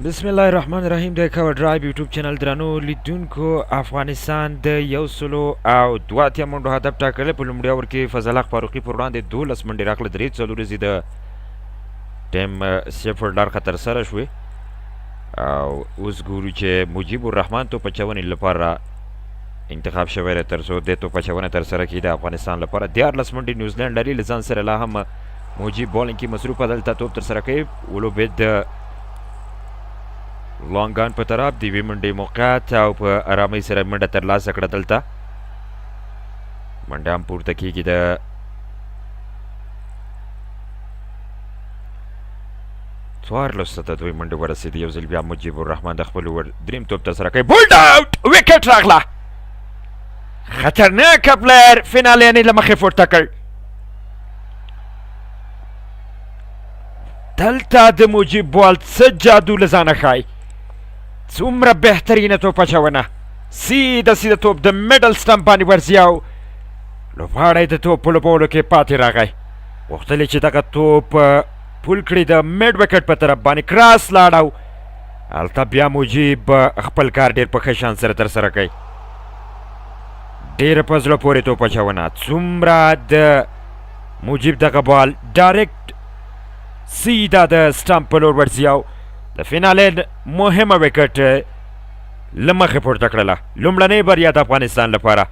بسم الله الرحمن الرحیم. د کور ډرایو یوټیوب چینل درنو لیدونکو، افغانستان د 182 منډو هدف ټاکلی. په لومړي اور کې فضل حق فاروقي پر وړاندې 12 منډې راغله. درې څلوریزې د ټیم سیفورډ لارخه ترسره شوې او اوس ګورو چې مجیب الرحمن توپ اچونې لپاره انتخاب شوی دی، تر څو د توپ اچونه ترسره کړي د افغانستان لپاره. 13 منډې نیوزلنډ لري له ځان سره. لا هم مجیب بالینګ کې مصروفه، دلته توپ ترسره کوي. ولوبېد د لانګ آن په طرف، د یوې منډې موقعیت او په ارامۍ سره منډه ترلاسه کړه. دلته منډه هم پورته کېږي د 14 ته، دوی منډې ورسېدې. یو ځل بیا مجیب الرحمن د خپل ور دریم توپ ترسره کوي. بولډ اوټ، ویکټ راغله. خطرناک پلیر فینالینې له مخې پورته کړ. دلته د مجیب بال څه جادو له ځانه ښایي، څومره بهترینه توپ اچونه! سیده سیده توپ د میډل سټمپ باندې ورځي او لوبغاړی د توپ په لوبولو کې پاتې راغی. غوښتل یې چې دغه توپ پول کړي د میډ ویکټ په طرف باندې، کراس لاړ او هلته بیا مجیب خپل کار ډېر په ښه شان سره ترسره کوي. ډېره په زړه پورې توپ اچونه! څومره د مجیب دغه بال ډایرکټ سیده د سټمپ په لور ورځي او د فینالین مهمه ویکټ له مخې پورته کړله. لومړنۍ بریا د افغانستان لپاره.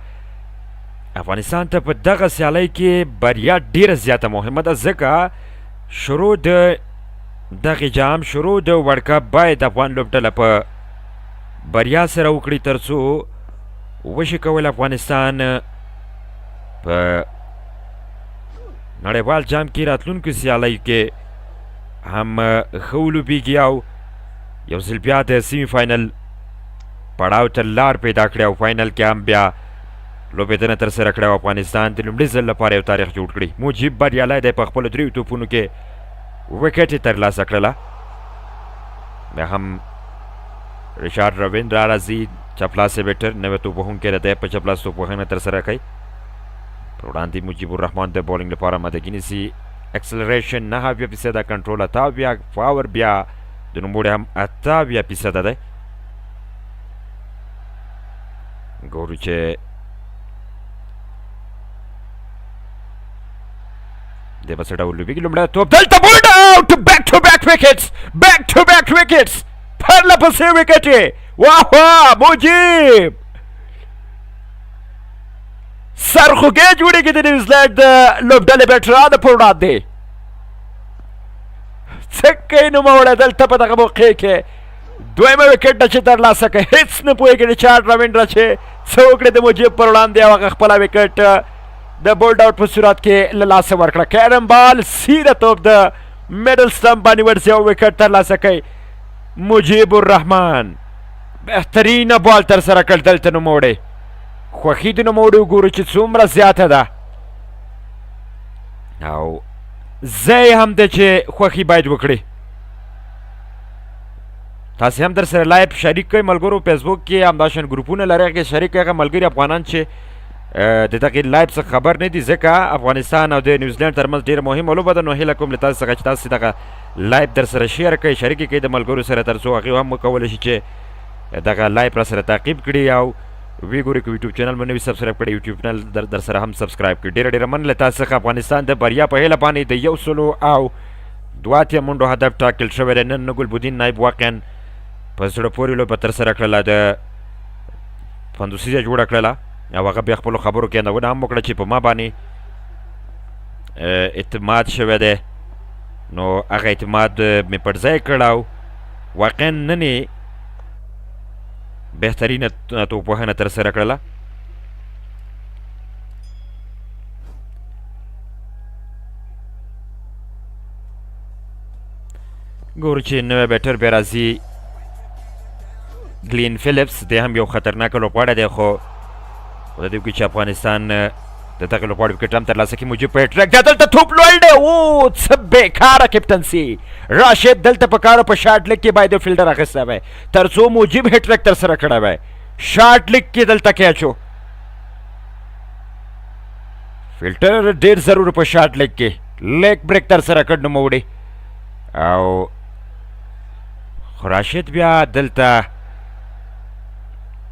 افغانستان ته په دغه سیالۍ کې بریا ډیره زیاته مهمه ده، ځکه شروع د دغه جام، شروع د ورلډ کپ باید افغان لوبډله په بریا سره وکړي، ترڅو وشي کول افغانستان په نړیوال جام کې راتلونکو سیالۍ کې هم ښه ولوبیږي او یو ځل بیا د سیمي فاینل پړاو ته لار پیدا کړي او فاینل کې هم بیا لوبېدنه ترسره کړه او افغانستان د لومړي ځل لپاره یو تاریخ جوړ کړي. مجیب بریالی دی، په خپلو دریو توپونو کې ویکټ یې ترلاسه کړله. بیا هم ریچارډ رویندرا راځي، چپلاسی بیټر، نوی توپ وهونکی دی، په چپلاس توپ وهنه ترسره کوي. پر وړاندې مجیب الرحمن د بولینګ لپاره آمادګي نیسي. اکسلریشن 79 فیصده، کنټرول 78، پاور بیا د نوموړي هم 78 فیصده دی. ګورو چې دی به څه ډول لوبېږي. لومړی توپ دلته بولډ اوټ، بیک ټو بیک ویکټس، بیک ټو بیک ویکټس، پرله پسې ویکټې! واه واه مجیب! سرخوږی جوړېږي د نیوزلنډ د لوبډلې بیټرانو پر وړاندې. څه کوي نوموړی دلته په دغه موقع کې؟ دویمه ویکټ ده چې ترلاسه کړي. هېڅ نه پوهېږي ریچارډ راوینډرا چې څه وکړي د مجیب پر وړاندې او هغه خپله ویکټ د بولډ اوټ په صورت کې له لاسه ورکړه. کیرم بال، سیده توپ د میډل سټمپ باندې ورځي او ویکټ ترلاسه کوي. مجیب الرحمن بهترینه بال ترسره کړ دلته نوموړی. خوښي د نوموړي وګورو چې څومره زیاته ده او ځای هم ده چې خوښي باید وکړي. تاسو هم در سره لایو شریک کړئ ملګرو. فیسبوک کې همداشان ګروپونه لرئ، هغې شریک کړئ. هغه ملګري افغانان چې د دغې لایو څخه خبر نه دي، ځکه افغانستان او د نیوزلنډ ترمنځ ډېره مهمه لوبه ده. نو هیله کوم له تاسو څخه چې تاسو دغه لایو در سره share کړئ، شریک کړئ د ملګرو سره، تر څو هغوی هم وکولی شي چې دغه لایو را سره تعقیب کړي او وی ګوري. که یوټیوب چینل مو نوی subscribe کړی، یوټیوب چینل در سره هم subscribe کړئ. ډېره ډېره مننه له تاسو څخه. افغانستان د بریا په هیله باندې د 182 منډو هدف ټاکل شوی دی. نن ګلبدین نایب واقعا په زړه پورې لوبه ترسره کړله، د پنځوسیزه جوړه کړله او هغه بیا خپلو خبرو کې یادونه هم وکړه چې په ما باندې اعتماد شوی دی، نو هغه اعتماد مې پر ځای کړ او واقعا نن یې بهترینه توپوهنه ترسره کړله. ګورو چې نوی بیټر بیا راځي، ګلین فلیپس. دی هم یو خطرناک لوبغاړی دی، خو خدای دې وکړي چې افغانستان د دغه لوبغاړي ویکټ هم ترلاسه کړي. مجیب په هټریک دا دلته توپ لوړ دی. او څه بېکاره کپټنسي راشد! دلته په کارو په شارټ لیګ کې باید فیلډر اخیستی وای، تر څو مجیب هټریک ترسره کړی وای. شارټ لیګ کې دلته کیچ و، فیلټر ډېر ضرور په شارټ لیګ کې. لیګ بریک ترسره کړ نوموړي او خو راشد بیا دلته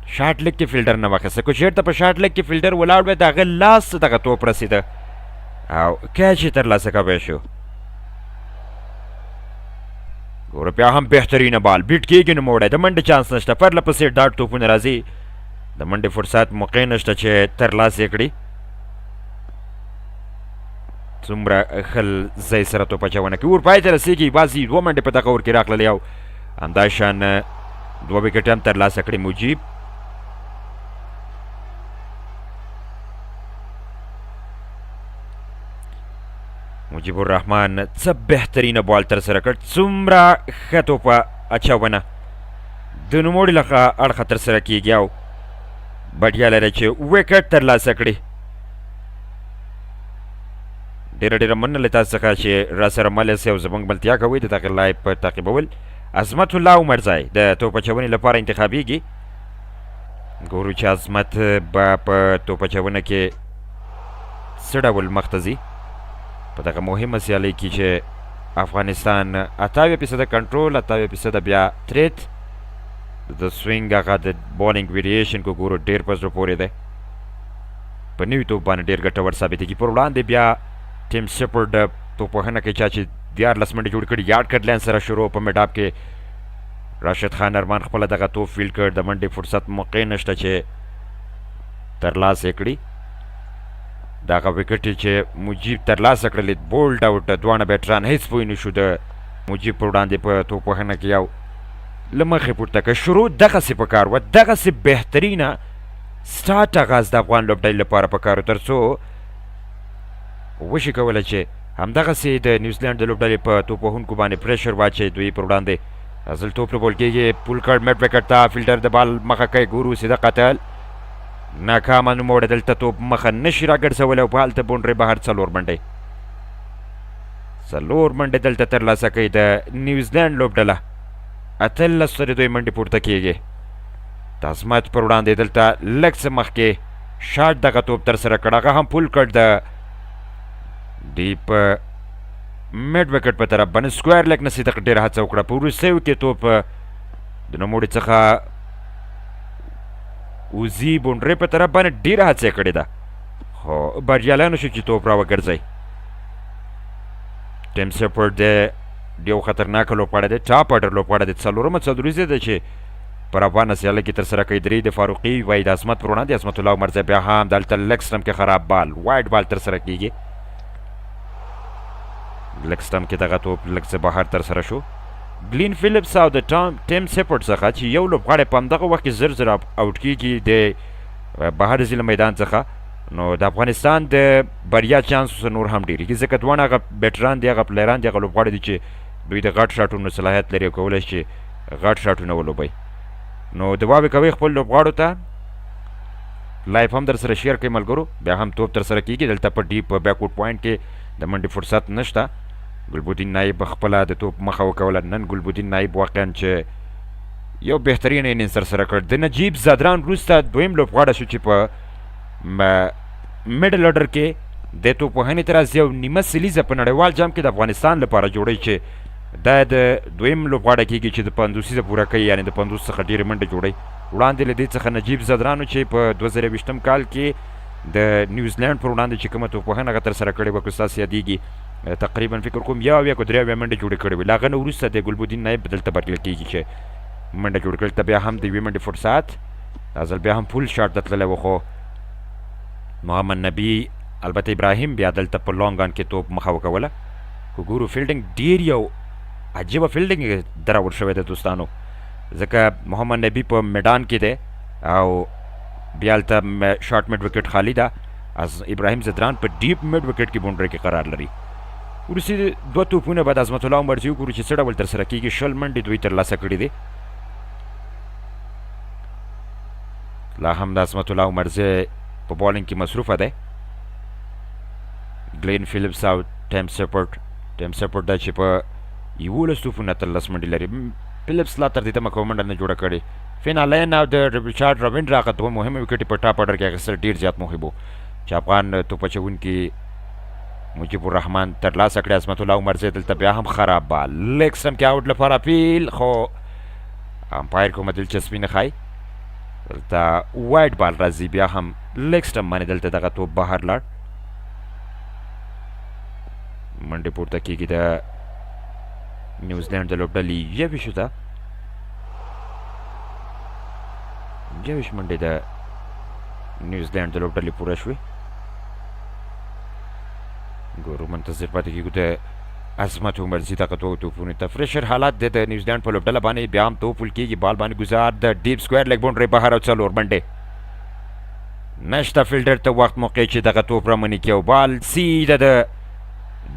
شارټ لیګ کې فیلډر نه واخیسته. که چېرته په شارټ لیګ کې فیلډر ولاړ وای، د هغه لاس ته دغه توپ رسېده او کیچ یې ترلاسه کوی شو. ګوره بیا هم بهترینه بال، بیټ کېږي نوموړی، د منډې چانس نشته. پرله پسې ډاټ توپونه راځي، د منډې فرصت موقع نشته چې ترلاسه یې کړي. څومره ښه ځای سره توپ اچونه کوي، اور پای ته رسېږي. یوازې دوه منډې په دغه اور کې راغللې او همداشان دوه ویکټې هم ترلاسه کړې مجیب. مجیب الرحمن څه بهترینه بال ترسره کړ، څومره ښه توپ اچونه د نوموړي له اړخه ترسره کیږي او بډیا لري چې ویکټ ترلاسه کړي. ډیره ډیره مننه له تاسو څخه چې را سره مل یاست او زموږ ملتیا کوئ د دغه لایف په تعقیبول. عظمت الله عمرزی د توپ اچونې لپاره انتخابیږي. ګورو چې عظمت به په توپ اچونه کې څه ډول مخته ځي په دغه مهمه سیالۍ کې چې افغانستان 78 فیصده کنټرول، 78 فیصده بیا تریت. د سوینګ هغه د بالینګ ویریشن کو ګورو ډیر په زړه پورې دی، په نوي توپ باندې ډیر ګټور ثابتېږي. پر وړاندې بیا ټیم سپرډ توپ وهنه کوي، چا چې 13 منډې جوړ کړي. یارډ کټ لاین سره شروع په میډاپ کې راشد خان ارمان خپله دغه توپ فیلډ کړ، د منډې فرصت موقع نشته چې ترلاسه یې کړي. دغه ویکټ چې مجیب ترلاسه کړلې، بولډ اوټ، دواړه بیټران هیڅ پوه نه شو د مجیب پر وړاندې په توپ وهنه کې یو له مخې پورته که شروع دغسې په کار وه، دغسې بهترینه سټارټ اغاز د افغان لوبډلې لپاره په کار و، تر څو وشي کولی چې همدغسې د نیوزلنډ د لوبډلې په توپ وهونکو باندې پریشر واچوي دوی پر وړاندې. ځل توپ لوبول کېږي، پول کړ میډ ویکټ ته، فیلډر د بال مخه کوي، ګورو سیده قتل ناکامه، نوموړی دلته توپ مخه نشي راګرځولی او بال ته بونډرې بهر. څلور منډې، څلور منډې دلته ترلاسه کوي د نیوزلنډ لوبډله. 18 سره دوی منډې پورته کېږي. د عظمت پر وړاندې دلته لږ څه مخکې شاټ دغه توپ ترسره کړ، هغه هم پول کړ د ډیپ میډ ویکټ په طرف باندې. سکویر لیګ نه صدق ډېره هڅه وکړه، په وروستیو کې توپ د نوموړي څخه وزي بونډرې په طرف باندې، ډېره هڅه یې کړې ده خو بریالی نه شو چې توپ راوګرځوي. ټیم سپورټ دی، یو خطرناک لوبغاړی دی، ټاپ ارډر لوبغاړی دی. څلورمه څلوریزه ده چې په روانه سیالۍ کې ترسره کوي، درې د فاروقي وایي د عظمت پر وړاندې. عظمت الله عمرزی بیا هم دلته لګ سټم کې خراب بال، وایډ بال ترسره کیږي. لګ سټم کې دغه توپ لږ څه بهر ترسره شو. ګلین فیلیپس او د ټیم سپورټ څخه چې یو لوبغاړی په همدغه وخت کې زر زر اوټ کیږي، د بهر ځي له میدان څخه، نو د افغانستان د بریا چانس نور هم ډیریږي، ځکه دواړه هغه بیټران دي، هغه پلیران دي، هغه لوبغاړي دي چې دوی د غټ شاټونو صلاحیت لري او کولی شي چې غټ شاټونه ولوبوي. نو دعاوې کوي خپل لوبغاړو ته، لایف هم در سره شیر کوي ملګرو. بیا هم توپ تر سره کیږي دلته په ډیپ بیکورډ پوینټ کې، د منډې فرصت نشته. ګلبدین نایب خپله د توپ مخه وکوله. نن ګلبدین نایب واقعا چې یو بهترین اننګز تر سره کړ، د نجیب زادران وروسته دویم لوبغاړی شو چې په میډل ارډر کې د توپ وهنې ته راځي او نیمه سلیزه په نړیوال جام کې د افغانستان لپاره جوړوي، چې دا د دویم لوبغاړی کېږي چې د پنځوسیزه پوره کوي، یعنې د 50 څخه ډېرې منډې جوړوي. وړاندې له دې څخه نجیب زدرانو چې په 2021 کال کې د نیوزلنډ پر وړاندې چې کومه توپوهنه هغه ترسره کړې وه، که ستاسو یادېږي، تقریبا فکر کوم یو یا که 73 منډې جوړې کړې وې. له هغه نه وروسته د ګلبدین نایب دلته برګل کېږي چې منډه جوړ کړل. ته بیا هم د یوې منډې فرصت، دا ځل بیا هم فول شاټ ته تللی و، خو محمد نبی البته ابراهیم بیا دلته په لانګ آن کې توپ مخه وکوله. که ګورو فیلډینګ ډیر یو عجیبه فیلډینګ دراوړ شوی دی دوستانو، ځکه محمد نبی په میدان کې دی او بیا هلته شارټ میډ وکټ خالی ده، از ابراهیم ځدران په ډیپ میډ وکټ کې بونډري کې قرار لري. وروستي دوه توپونه به د عظمت الله عمرزي وګورو چې څه ډول ترسره کېږي. 20 منډې دوی ترلاسه کړي دي. لا هم د عظمت الله عمرزی په بالینګ کې مصروفه دی. ګلین فیلیپس او ټیم سپورټ، ټیم سپورټ دا چې په 11 توپونو 18 منډې لري. فلیپس لا تر دې دمه کومه منډه نه جوړه کړې. فین الین او د ریچارډ راوینډرا هغه دوه مهمې ویکټې په ټاپ ارډر کې اخیستل ډېر زیات مهم وو چې افغان توپ اچوونکي مجیب الرحمن ترلاسه کړې. عظمت الله عمرزی دلته بیا هم خراب بال، لیګ سټمپ کې اوټ لپاره اپیل، خو امپایر کومه دلچسپي نه ښایي. دلته وایډ بال راځي، بیا هم لیګ سټمپ باندې دلته دغه توپ بهر لاړ. منډې پورته کېږي د نیوزلینډ د لوبډلې 21 ته، 21 منډې د نیوزلینډ د لوبډلې پوره شوې. ګورو منتظر پاتې کېږو د عظمت عمرزي دغه دوو توپونو ته. فریشر حالت دی د نیوزلینډ په لوبډله باندې، بیا هم توپ ول کېږي، بال باندې ګزار د ډیپ سکویر لیګ باونډرۍ بهر او 4 منډې. نشته فیلډر ته وخت موقع چې دغه توپ رامنې کړي او بال سیده د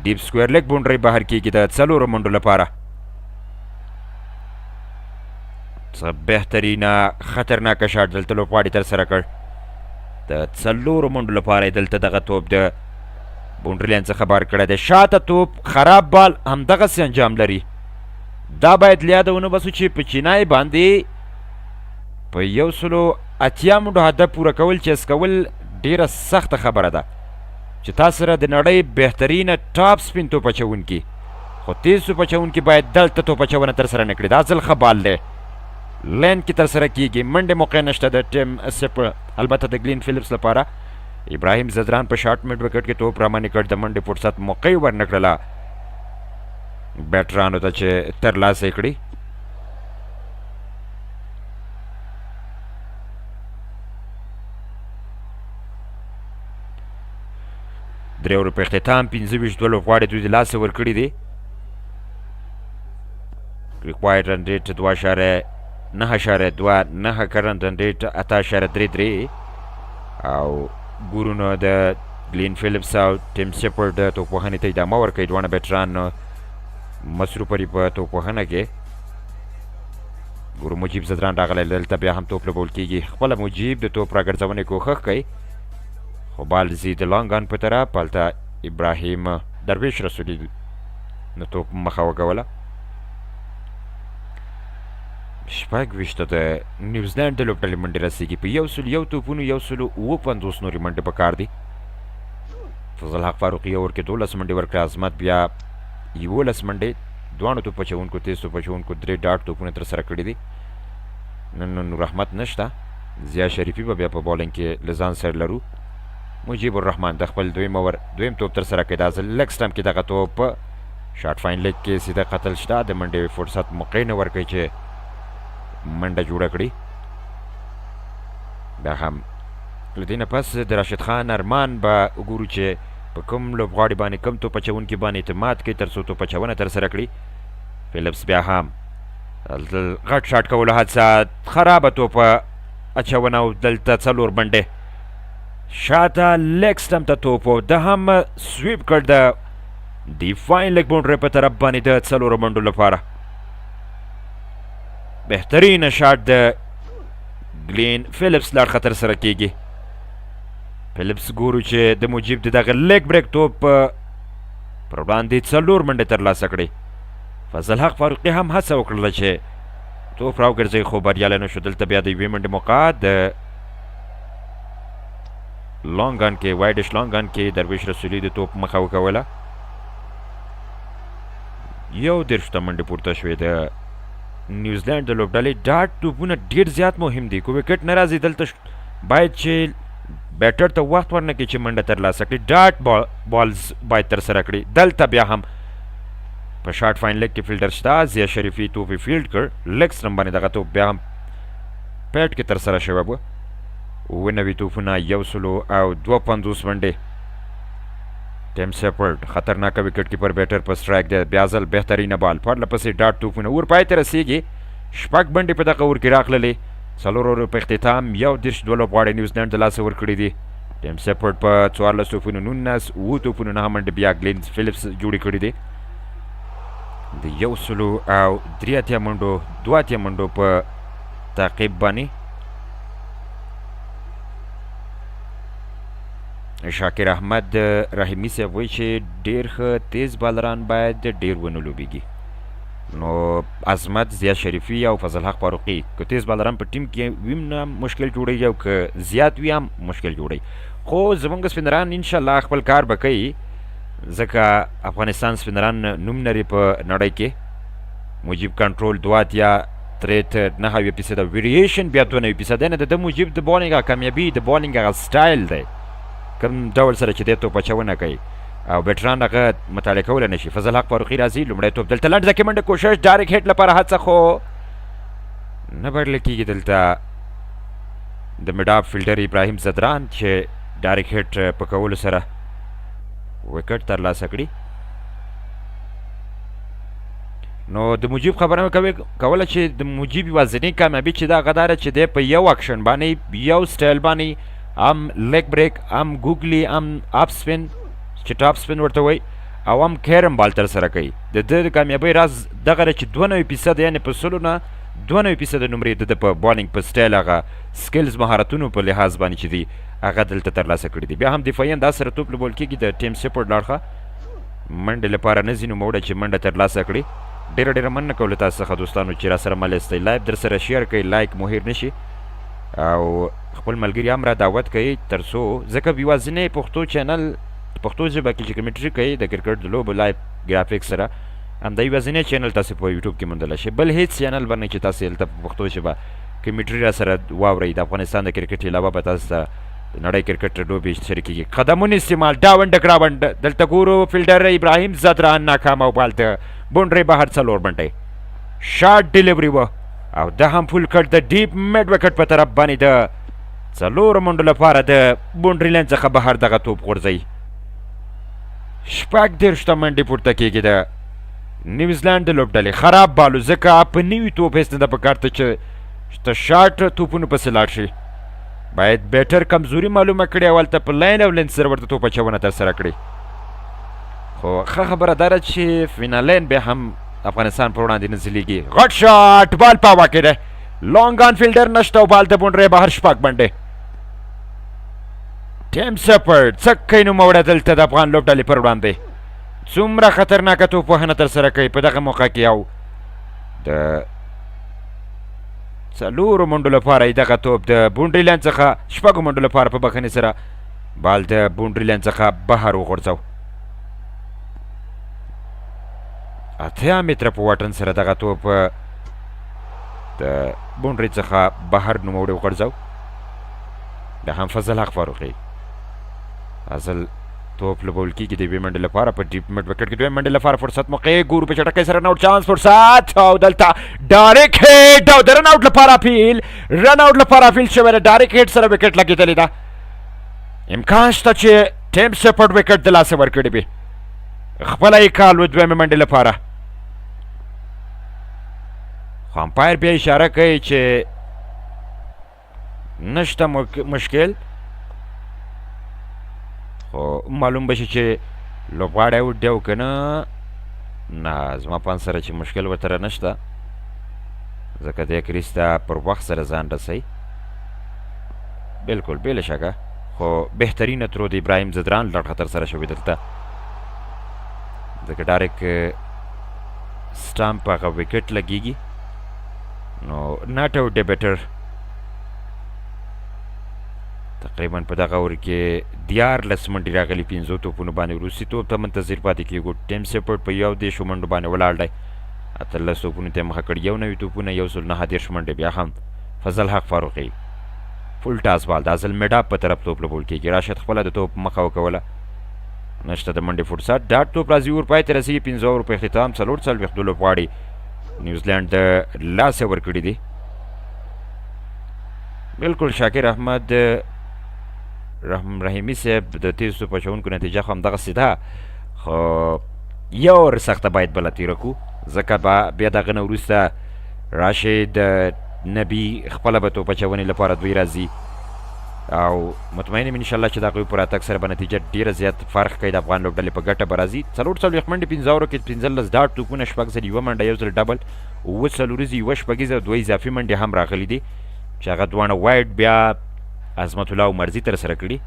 ډیپ سکویر لیګ باونډرۍ بهر کېږي د 4 منډو لپاره. څه بهترینه خطرناکه شاټ دلته لوبغاړي ترسره کړ. د 4 منډو لپاره یې دلته دغه توپ د باونډري لاین څخه بار کړی دی. شاته توپ خراب بال همدغسې انجام لري. دا باید له یاده ونه باسو چې په چینای باندې په 180 منډو هدف پوره کول چیس کول ډیره سخته خبره ده چې تا سره د نړۍ بهترینه ټاپ سپین توپ اچوونکي، خو تیز توپ اچوونکي باید دلته توپ اچونه ترسره نه کړي. دا ځل ښه بال دی، لین کې ترسره کیږي، منډې موقع نشته د ټیم سپ، البته د ګلین فلیپس لپاره. ابراهیم زدران په شارټ میډ وکټ کې توپ رامنې کړ، د منډې فرصت موقع یې ورنه کړله بیټرانو ته چې ترلاسه یې کړي. درې اورو په اختتام 25 دوه لوبغاړي دوی د لاسه ورکړي دي. ریکوایرډ رن ریټ 2.9.29، کرنټ رن ریټ 8.33. او ګورو نو د ګلین فلیپس او ټیم سیپرډ توپوهنې ته ادامه ورکوي. دواړه بیټران مصروفه دي په توپوهنه کې. ګورو مجیب ځدران راغلی، دلته بیا هم توپ لوبول کېږي. خپله مجیب د توپ راګرځونې کوښښ کوي، خو بال ځي د لانګ آن په طرف. هلته ابراهیم درویش رسولي نو توپ مخه وکوله. 26 د نیوزلینډ د لوبډلې منډې رسېږي. په 101 توپونو 157 نورې منډې پکار دي. فضل حق فاروقي یو اور کې 12 منډې ورکړې، عظمت بیا 11 منډې. دواړو توپ اچوونکو تیز توپ اچوونکو 3 ډاټ توپونه ترسره کړي دي. نن نور احمد نشته، ضیا شریفي به بیا په بالینګ کې له ځان سره لرو. مجیب الرحمن د خپل دویم اور دویم توپ ترسره کړي. دا ځل لږ سټمپ کې دغه توپ شارټ فاین لیګ کې سیده قتل شته، د منډې فرصت موقع نه ورکوي چې منډه جوړه کړي. بیا هم له دې نه پس د راشد خان ارمان به وګورو چې په کوم لوبغاړي باندې کوم توپ اچوونکي باندې اعتماد کوي ترڅو توپ اچونه ترسره کړي. فلیپس بیا هم غټ شاټ کولو هڅه، خرابه توپ اچونه او دلته 4 منډې. شاته لیګ سټمپ ته توپ او ده هم سویپ کړ د دی فاین لیګ باونډرۍ په طرف باندې د 4 منډو لپاره. بهترینه شاټ د ګلین فلیپس له اړخه ترسره کیږي. فلیپس ګورو چې د مجیب د دغه لیګ بریک توپ پر وړاندې 4 منډې ترلاسه کړې. فضل حق فاروقي هم هڅه وکړله چې توپ راوګرځوي، خو بریالی نه شو. دلته بیا د یوې منډې موقع د لانګ آن کې وایډش لانګ آن کې درویش رسولي د توپ مخه وکوله. 31 ته منډې پورته شوې د نیوزلینډ د لوبډلې. ډاټ توپونه ډېر زیات مهم دي، که وکټ نه راځي دلته باید چې بیټر ته وخت ورنه کړي چې منډه ترلاسه کړي. ډاټ بالز باید ترسره کړي. دلته بیا هم په شارټ فاین لیګ کې فیلډر شته، ضیا شریفي توپ یې فیلډ کړ. لیګ سټمپ باندې دغه توپ بیا هم پیټ کې ترسره شوی و. 97 توپونه 152 منډې. ټیم سیپرډ خطرناکه وکټ کیپر بیټر په سټرایک دی. بیا ځل بهترینه بال، پرله پسې ډاټ توپونه. اور پای ته رسېږي. 6 منډې په دغه اور کې راغللې. 4 اورو په اختتام 31 دوه لوبغاړي نیوزلینډ د لاسه ورکړي دي. ټیم سیپرډ په 14 توپونو 19، 7 توپونو 9 منډې بیا ګلین فلیپس جوړې کړې دي. د 183 منډو 82 منډو په تعقیب باندې شاکر احمد رحیمي صاحب وایي چې ډېر ښه تیز بالران باید ډېر ونه لوبېږي. نو عظمت، ضیا شریفي او فضل حق فاروقي که تیز بالران په ټیم کې وي نه مشکل جوړوي او که زیات وي هم مشکل جوړوي. خو زمونږ سپینران انشاءالله خپل کار به کوي، ځکه افغانستان سپینران نوم لري په نړۍ کې. مجیب کنټرول 82 ریټ 79 فیصده، ویریشن بیا 92 فیصده. نه، د مجیب د بالینګ هغه کامیابي، د بالینګ هغه سټایل دی، کوم ډول سره چې د توپ اچونه کوي او بیټران هغه مطالعه کولی نشي. فضل حق فاروقي راځي، لومړی توپ دلته لنډ ځای، منډه کوشش، direct hit لپاره هڅه، خو نه بریالی کېږي دلته د mid-off fielder ابراهیم زدران چې direct hit په کولو سره وکټ ترلاسه کړي. نو د مجیب خبره مې کوله چې د مجیب یوازینۍ کامیابي چې دا هغه دا ده چې دی په یو اکشن باندې، یو سټایل باندې، هم leg break، هم googly، هم اپ سپین چې ټاپ سپین ورته وایي او هم carom ball ترسره کوي. د ده د کامیابۍ راز دغه دی چې 92 فیصده، یعنې په سلو نه 92 فیصده نمرې د ده په بالینګ په سټایل، هغه skills، مهارتونو په لحاظ باندې چې دي، هغه دلته ترلاسه کړي دي. بیا هم دفاعي انداز سره توپ لوبول کېږي. د ټیم سپورټ له اړخه منډې لپاره نه ځي نوموړی چې منډه ترلاسه کړي. ډېره ډېره مننه کوم له تاسو څخه دوستانو چې راسره مل یاستئ. live در سره share کړئ، like مو هېر نه شي او خپل ملګري هم را دعوت کړئ، تر څو ځکه یوازینی پښتو channel، پښتو ژبه کې چې commentary کوي د کرکټ د لوبو live graphic سره، همدا یوازینی channel تاسو په یوټیوب کې موندلی شئ. بل هیڅ channel به نه چې تاسو هلته په پښتو ژبه commentary را سره واورئ. د افغانستان د کرکټ علاوه به تاسو ته د نړۍ کرکټ لوبې شریکېږي. قدمونه استعمال، down the ground دلته ګورو، fielder ابراهیم زدران ناکام او بال د boundary بهر، څلور منډې. short delivery و او د هم full cut د deep mid wicket په طرف باندې د څلور منډو لپاره د boundary line څخه بهر دغه توپ غورځوي. 36 ته منډې پورته کېږي د نیوزلنډ د لوبډلې. خراب بالو، ځکه په نوي توپ هېڅ نه ده پکار ته چې ته شارټ توپونو پسې لاړ شي. باید batter کمزوري معلومه کړي او هلته په line او length سره ورته توپ اچونه ترسره کړي. خو ښه خبره دا ده چې فینالین بیا هم افغانستان پر وړاندې نه ځلیږي. غټ shot، بال په هوا کې دی، long on fielder نشته او بال د boundary بهر، شپږ منډې. ټیم سپرډ څه کوي نوموړی دلته د افغان لوبډلې پر وړاندې؟ څومره خطرناکه توپ وهنه ترسره کوي په دغه موقع کې او د څلورو منډو لپاره یې دغه توپ د boundary line څخه، شپږو منډو لپاره په بخښنې سره، بال د boundary line څخه بهر وغورځاو. 80 متره په واټن سره دغه توپ د boundary څخه بهر نوموړی وغورځاو. د هم فضل حق فاروقي ازل توپ لوبول کېږي د یوې منډې لپاره په deep mid wicket کې. دویم منډې لپاره فرصت، موقع ګورو په چټکۍ سره، run out chance، فرصت او دلته direct hit او د run out لپاره اپیل، run out لپاره اپیل شوی دی. direct hit سره وکټ لګېدلې ده. امکان شته چې ټیم سپورټ وکټ د لاسه ورکړي وي، خپله یې کال و دویمې منډې لپاره، خو امپایر بیا اشاره کوي چې نشته مشکل. خو معلوم به شي چې لوبغاړی out دی او که نه. نه، زما په اند سره چې مشکل ورته نشته، ځکه دی crease ته پر وخت سره ځان رسوي، بالکل بې له شکه. خو بهترینه throw د ابراهیم ځدران له اړخه ترسره شوې دلته، ځکه direct stump هغه وکټ لګیږي، نو not out دی batter. تقریبا په دغه اور کې 13 منډې راغلي پنځو توپونو باندې. وروستي توپ ته منتظر پاتې کېږو. ټیم سپورټ په 31 منډو باندې ولاړ دی، 18 توپونو ته یې مخه کړې، 91 توپونه، 139 منډې. بیا هم فضل حق فاروقي، full toss ball، دا ځل mid-off په طرف توپ لوبول کېږي. راشد خپله د توپ مخه وکوله، نشته د منډې فرصت. dot توپ راځي، اور پای ته رسېږي. پنځه اور په اختتام، 44 دوه لوبغاړي نیوزلنډ د لاسه ورکړي دي. بالکل شاکر احمد رحم رحیمي صاحب، د تیز توپ اچوونکو نتیجه خو همدغسې ده، خو یو اور سخته باید بله تېره کړو، ځکه به بیا د هغه نه وروسته راشد نبي خپله به توپ اچونې لپاره دوی راځي او مطمئن یم انشاءالله چې د هغوی په راتګ سره به نتیجه ډېره زیات فرق کوي، د افغان لوبډلې په ګټه به راځي. 44 منډې پنځه اورو کې، 15 dot توپونه، شپږ ځل یوه منډه، یو ځل double، اووه څلوریزې، یوه شپږیزه او دوه اضافي منډې هم راغلي دي چې هغه دواړه wide بیا عظمت الله عمرزي ترسره کړي.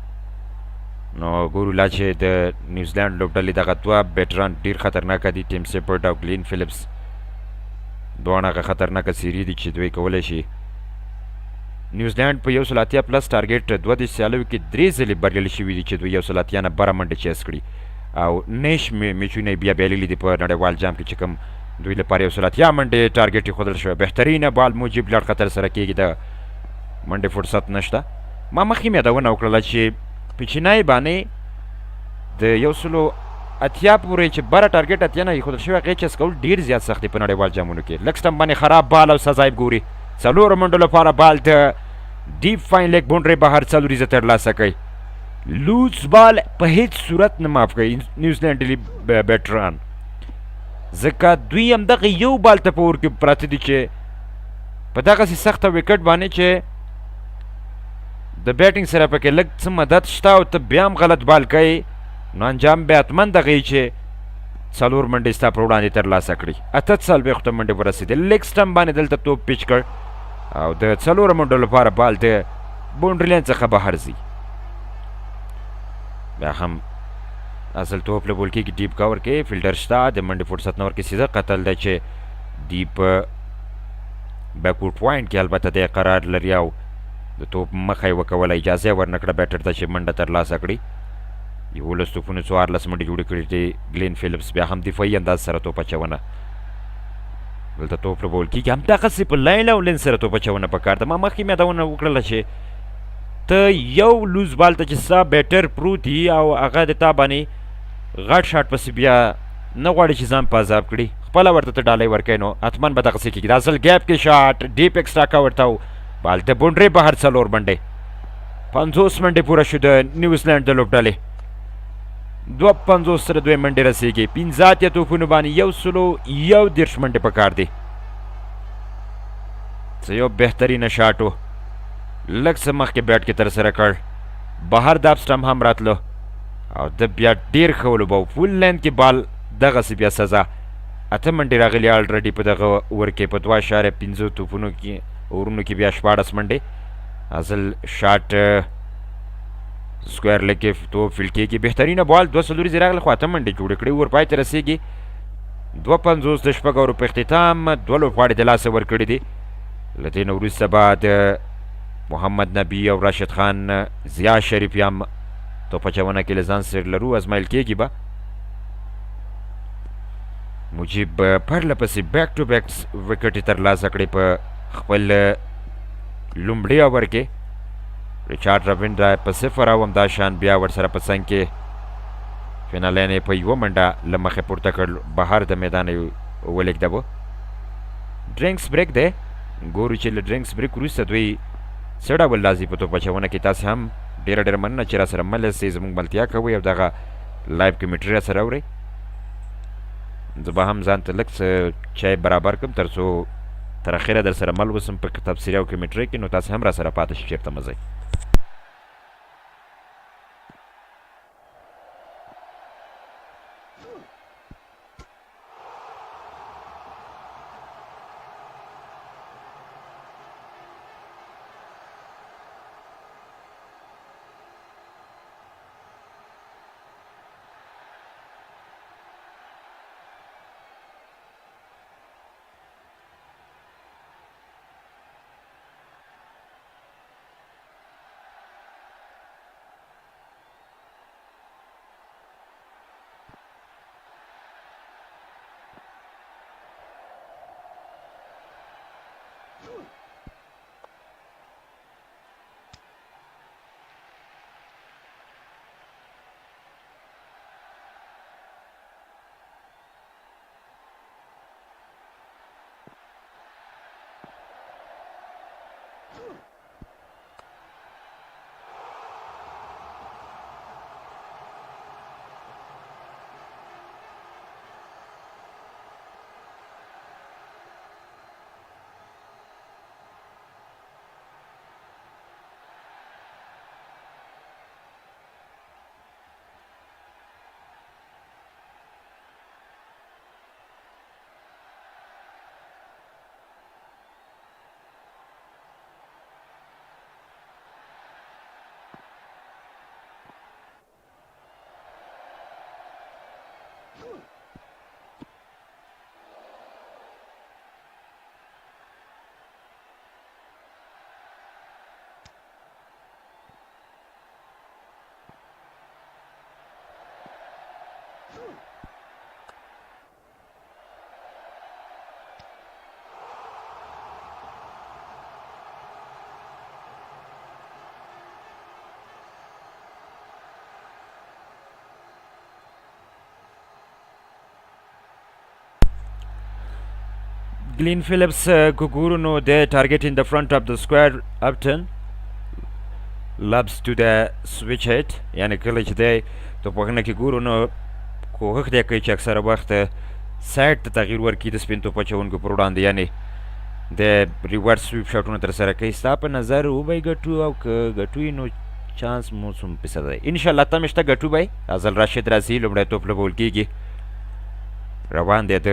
نو ګورو لا چې د نیوزلنډ لوبډلې دغه دوه بیټران ډیر خطرناک دي، ټیم سیپرډ او ګلین فلیپس، دواړه هغه خطرناکه څېرې دي چې دوی کولی شي. نیوزلنډ په 180 plus target 32 سیالیو کې درې ځلې بریالي شوي دي چې دوی 180 نه بره منډې chase کړي او 19 میچونه یې بیا بایللي دي په نړیوال جام کې چې کوم دوی لپاره 180 منډې ټارګټ ښودل شوی. بهترینه بال مجیب له اړخه ترسره کېږي، د منډې فرصت نشته. ما مخکې مې یادونه وکړله چې په چینای باندې د 180 پورې چې بره ټارګټ 80 نه ایښودل شوی، هغې چس کول ډېر زیات سخت دی په نړیوال جامونو کې. لږ سټمپ باندې خراب بال او سزا یې ګوري. څلورو منډو لپاره بال د ډیپ فاین لیګ بونډرې بهر څلوریزه ترلاسه کوي. لوز بال په هیڅ صورت نه معاف کوي نیوزلینډ ډیلي بیټران، ځکه دوی همدغه یو بال ته په اور کې پراته دي چې په دغسې سخته ویکټ باندې چې د بیټینګ سره پکې لږ څه مدد شته او ته بیا هم غلط بال کوي، نو انجام بیا حتما دغه یي چې څلور منډې ستا پر وړاندې ترلاسه کړي. 48 منډې ورسېدې. لیګ سټمپ باندې دلته توپ پیچ کړ او د څلورو منډو لپاره بال د بونډري لاین څخه بهر ځي. بیا هم اصل توپ لوبول کېږي ډیپ کور کې فیلډر شته، د منډې فرصت نه ورکړي. سیده قتل دی چې ډیپ بیکورډ پوینټ کې البته دی قرار لري او د توپ مخه یې وکوله، اجازه یې ورنه کړه بیټر ته چې منډه ترلاسه کړي. 11 توپونو 14 منډې جوړې کړې دي. ګلین فیلیپس بیا هم دفاعي انداز سره توپ اچونه، دلته توپ لوبول کېږي همدغسې په لاین او لین سره توپ اچونه پکار ده. ما مخکې مې یادونه وکړله چې ته یو لوز بال ته چې ستا بیټر پروت وي او هغه د تا باندې غټ شاټ پسې بیا نه غواړي چې ځان په عذاب کړي، خپله ورته ته ډالۍ ورکوې، نو حتما به دغسې کېږي. دا ځل ګیپ کې شاټ ډیپ ایکسټرا کور ته بال د بونډرې بهر څلور منډې، 50 منډې پوره شو د نیوزلینډ د لوبډلې. 52 سره دوې منډې رسېږي. 85 توپونو باندې 131 منډې پکار دي. څه یو بهترینه شاټ و، لږ څه مخکې بیټ کې ترسره کړ، بهر د اپ سټمپ هم راتلو او د بیا ډېر ښه ولوباوه. فول لین کې بال دغسې بیا سزا. اته منډې راغلي الریډي په دغه اور کې، په 2.5 توپونو کې اورونو کې بیا 16 منډې. اصل شاټ سکویر لګ کې توپ فیل کېږي. بهترینه بال دوه څلوریزې راغلې، خو اته منډې جوړې کړې. اور پای ته رسېږي 52 د شپږ اورو په اختتام. دوه لوبغاړي د لاسه ورکړي دي. له دې نه وروسته به د محمد نبي او راشد خان ضیا شریف هم توپ اچونه کې له ځان سره لرو، ازمایل کېږي به. مجیب پرله پسې بیک ټو بیک ویکټې ترلاسه کړې په خپل لومړي اور کې. ریچارډ راویندرا په 0 او همدا شان بیا ورسره په څنګ کې فینالین یې په یوه منډه له مخې پورته کړ، بهر د میدان یې ولېږدوه. ډرینکس بریک دی، ګورو چې له ډرینکس بریک وروسته دوی څه ډول راځي په توپ اچونه کې. تاسې هم ډېره ډېره مننه چې راسره مل یاستئ، زموږ ملتیا کوئ او دغه لایو کمنټري راسره اورئ. زه به هم ځان ته لږ څه چای برابر کړم تر څو تر اخره در سره مل اوسم په تبصرې او کمنټري کې، نو تاسې هم راسره پاتې شئ، چېرته مه ځئ. ګلین فیلیپس که ګورو نو د ټارګټ ان د فرنټ اف د سکویر اپټن لبس ټو د سویچ هیټ، یعنی کله چې دی توپوهنه کې ګورو نو کوښښ دی کوي چې اکثره وخت سایډ ته تغییر ورکړي د سپین توپ اچوونکو پر وړاندې، یعنی د ریورس سویپ شاټونه ترسره کوي. ستا په نظر وبه یې ګټو او که ګټو یې نو چانس مو څومره فیصده دی؟ انشاءالله تمې شته ګټو به یې. ازل راشد راځي، لومړی توپ لوبول کېږي، روان دی د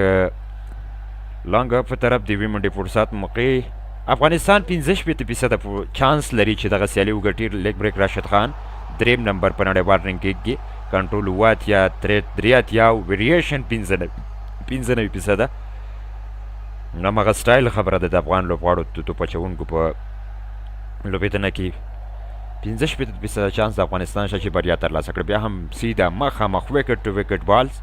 لانګ اپ په طرف، د یوې منډې فرصت موقع. افغانستان 65% چانس لري چې دغه سیالي وګټي. لیګ بریک راشد خان دریم نمبر په نړیوال رینکینګ کې، کنټرول 87، تریټ 83 او ویریشن 95%. نو همغه سټایل خبره ده د افغان لوبغاړو د توپ اچوونکو په لوبېدنه کې 65% چانس د افغانستان شته چې بریا ترلاسه کړي. بیا هم سیده مخامخ ویکټ ټو ویکټ بالز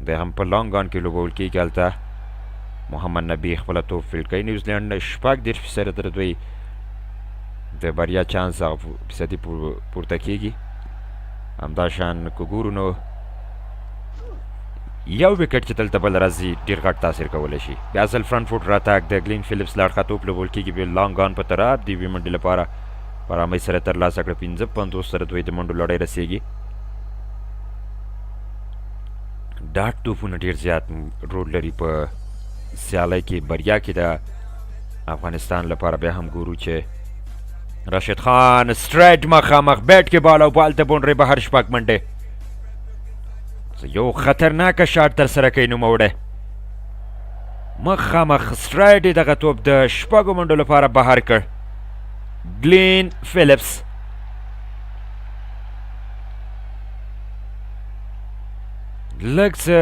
دی هم په لانګ آن کې لوبول کېږي. هلته محمد نبي خپله توپ فیلډ کوي. نیوزلینډ 36% تر دوی د بریا چانس هغه فیصدي پورته کېږي. همداشان که ګورو نو یو وکټ چې دلته بل راځي ډیر غټ تاثیر کولی شي. بیا ځل فرنټ فوټ راتګ د ګلین فلیپس له اړخه، توپ لوبول کېږي بیا لانګ آن په طرف د یوې منډې لپاره په آرامۍ سره ترلاسه کړه. 55 سره دوی د منډو لړۍ رسېږي. ډاټ توپونه ډیر زیات رول لري په سیالۍ کې بریا کې د افغانستان لپاره. بیا هم ګورو چې راشد خان سټریټ مخامخ بیټ کې بال او بال ته بونډرې بهر، شپږ منډې. یو خطرناک شاټ تر سره کوي نوموړی، مخامخ سټرایډ یې دغه توپ د شپږو منډو لپاره بهر کړ. ګلین فیلیپس لږ څه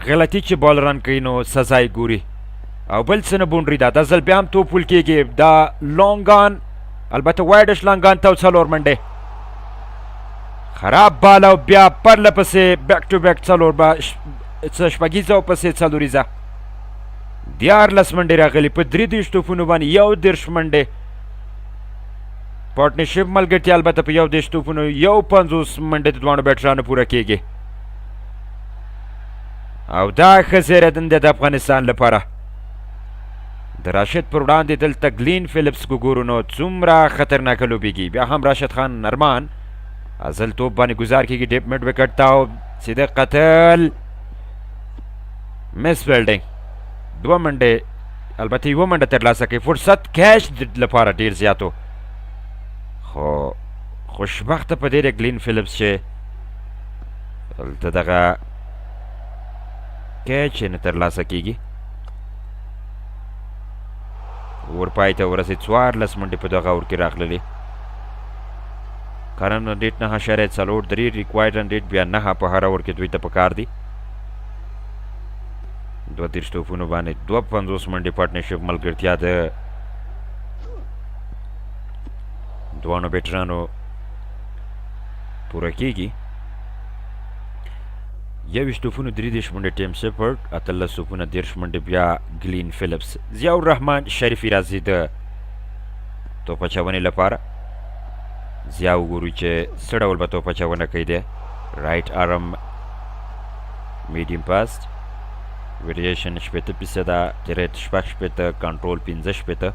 غلطي چې بالران کوي نو سزا یې ګوري او بل څه نه، بونډري ده. دا ځل بیا هم توپ ول کېږي، دا لونګان البته وایډش لانګان ته څلور منډې. خراب بال او بیا پرله پسې بیک ټو بیک څلور به څه شپږیزه او پسې څلوریزه، 13 منډې راغلي په 33 توپونو باندې، 31 منډې پارټنرشپ ملګرتیا، البته په 31 توپونو 51 منډې د دواړو بیټرانو پوره کېږي او دا ښه زیری دی د افغانستان لپاره. د راشد پر وړاندې دلته ګلین فلیپس ګورو نو څومره خطرناکه لوبېږي. بیا هم راشد خان نرمان ازل توپ باندې ګزار کېږي ډیپ مډ وکټ ته او سیده قتل مس فیلډینګ، دوه منډې البته یوه منډه ترلاسه کوي. فرصت کیچ لپاره ډیر زیاتو، خو خوشبخته په دې دی ګلین فلیپس چې دلته دغه کیچ نه ترلاسه کېږي. اور پای ته ورسېد، 14 منډې په دغه اور کې راغللې. کرن رن ریټ 9.43، ریکوایرډ رن ریټ بیا 9 په هر اور کې دوی ته پکار دي. 32 توپونو باندې 52 منډې پارټنرشپ ملګرتیا د دواړو بیټرانو پوره کېږي. 21 توپونو 33 منډې ټیم سپرډ، 18 توپونه 30 منډې بیا ګلین فلیپس. ضیاء الرحمن شریفي راځي د توپ اچونې لپاره. ضیا وګورو چې څه ډول به توپ اچونه کوي. دی رایټ ارم میډیم پاست، ویریشن 60%، ریټ 66، کنټرول 65.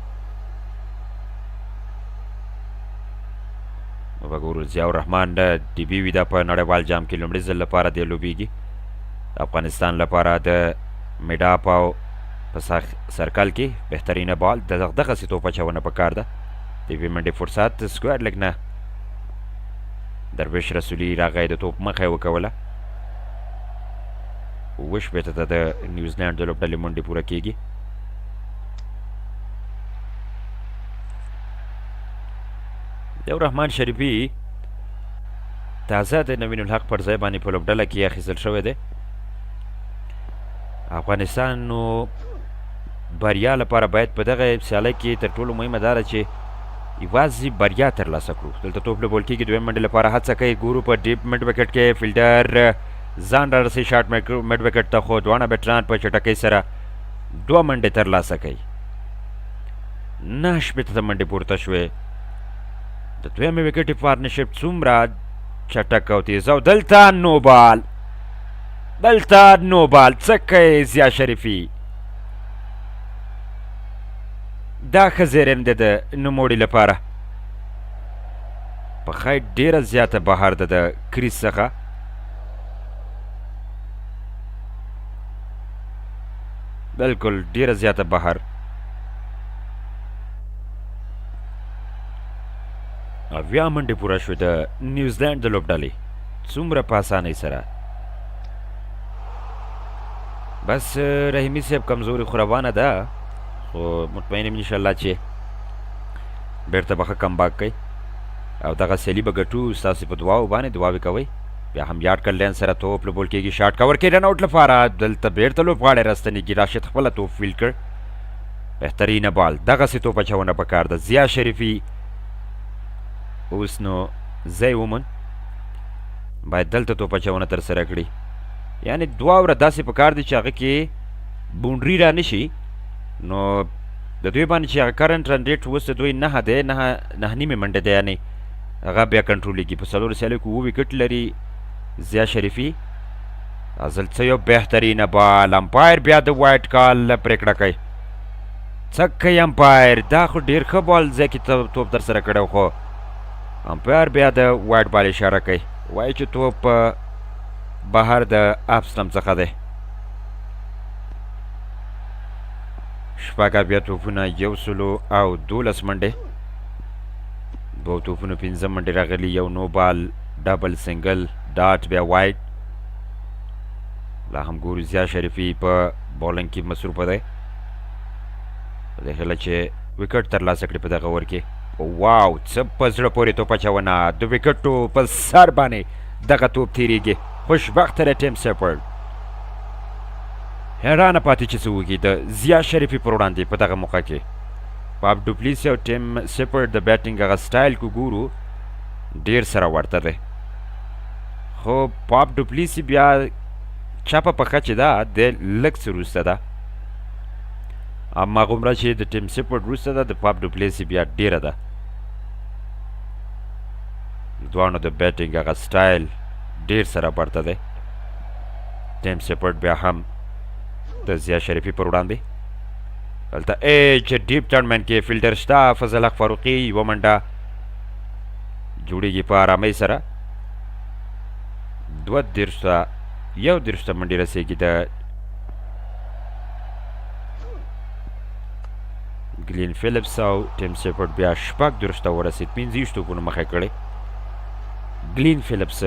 نو به ګورو ضیاء الرحمن د ډي بي وي دا په نړیوال جام کې لومړي ځل لپاره دی لوبېږي د افغانستان لپاره د میډاپ او په سرکل کې بهترینه بال د دغسې توپ اچونه پکار ده. د یوې منډې فرصت، سکویر لګ نه درویش رسولي راغی، د توپ مخه یې وکوله. 67 ته د نیوزلینډ د لوبډلې منډې پوره کېږي. ضیاء الرحمن شریفي تازه د نوین الحق پر ځای باندې په لوبډله کې اخیستل شوی دی. افغانستان نو بریا لپاره باید په دغه سیالۍ کې تر ټولو مهمه دا ده چې یوازې بریا ترلاسه کړو. دلته توپ لوبول کېږي، دویم منډې لپاره هڅه کوي، ګورو په ډیپ مډ وکټ کې فیلډر ځان را رسي شارټ مډ وکټ ته، خو دواړه بیټران په چټکۍ سره دوه منډې ترلاسه کوي. 69 ته منډې پورته شوې. د دویمې وکټې پارټنرشپ څومره چټک او تیز او دلته نو بال، دلته نو بال. څه کوي ضیا شریفي؟ دا ښه زیری نه دی د نوموړي لپاره. پخه یې ډېره زیاته بهر ده د کریس څخه. بالکل ډېره زیاته بهر. 70 منډې پوره شوې د نیوزلنډ د لوبډلې، څومره په اسانۍ سره. بس رحیمي صاحب کمزوري خو روانه ده، خو مطمئن یم انشاءالله چې بیرته به ښه کمباک کوي او دغه سیالي به ګټو. ستاسو په دعاو باندې دعاوې کوئ. بیا هم یارډ کلین سره توپ لوبول کېږي، شاټ کور کې رن اوټ لپاره دلته بیرته لوبغاړی راستنېږي. راشد خپله توپ فیلډ کړ، بهترینه بال، دغسې توپ اچونه پکار ده. ضیا شریفي اوس نو ځای وموند، باید دلته توپ اچونه ترسره کړي. یعنې دوه اوره داسې پکار دي چې هغه کې بونډري را نشي. نو د دوی باندې چې هغه کرنټ رن ریټ اوس د دوی 9 دی، 9 9.5 منډې دی، یعنې هغه بیا کنټرولېږي. په څلورو سیالیو کې 7 ویکټ لري ضیا شریفي. ځل څه یو بهترینه بال، امپایر بیا د وایټ کال پرېکړه کوي. څه کوي امپایر؟ دا خو ډېر ښه بال ځای کې توپ ترسره کړی، خو امپایر بیا د وایټ بال اشاره کوي، وایي چې توپ بهر د اف سټمپ څخه دی. 76 توپونه، 112 منډې، دوو توپونو 5 منډې راغلي، یو نو بال، ډبل، سنګل، ډاټ، بیا وایټ. لا هم ګورو ضیا شریفي په بولینګ کې مصروفه دی، په دې هیله چې ویکټ ترلاسه کړي په دغه اور کې. واو، څه په زړه پورې توپ اچونه، د ویکټو په سر باندې دغه توپ تیریږي. خوشبخته دی ټیم سیپرډ، حیرانه پاتې چې څه وکړي د ضیا شریفي پر وړاندې په دغه موقع کې. پاپ ډوپلیسي او ټیم سیپرډ د بیټینګ هغه سټایل کو ګورو ډیر سره ورته دی، خو پاپ ډوپلیسي بیا چپه پښه چې ده د لږ څه وروسته ده، اما هغومره چې د ټیم سیپرډ وروسته ده د پاپ ډوپلیسي بیا ډیره ده. دواړو د بیټینګ هغه سټایل ډیر سره ورته دی. ټیم سیپرډ بیا هم د ضیا شریفي پر وړاندې دلته ایج ډیپ ټرنمنټ کې فیلډر شته فضل حق فاروقي، یوه منډه جوړیږي په آرامۍ سره. 32 ته 31 ته منډې رسېږي د ګلین فیلیپس او ټیم سیفورډ بیا 36 ته ورسېد، 25 توپونو مخه کړې. ګلین فیلیپس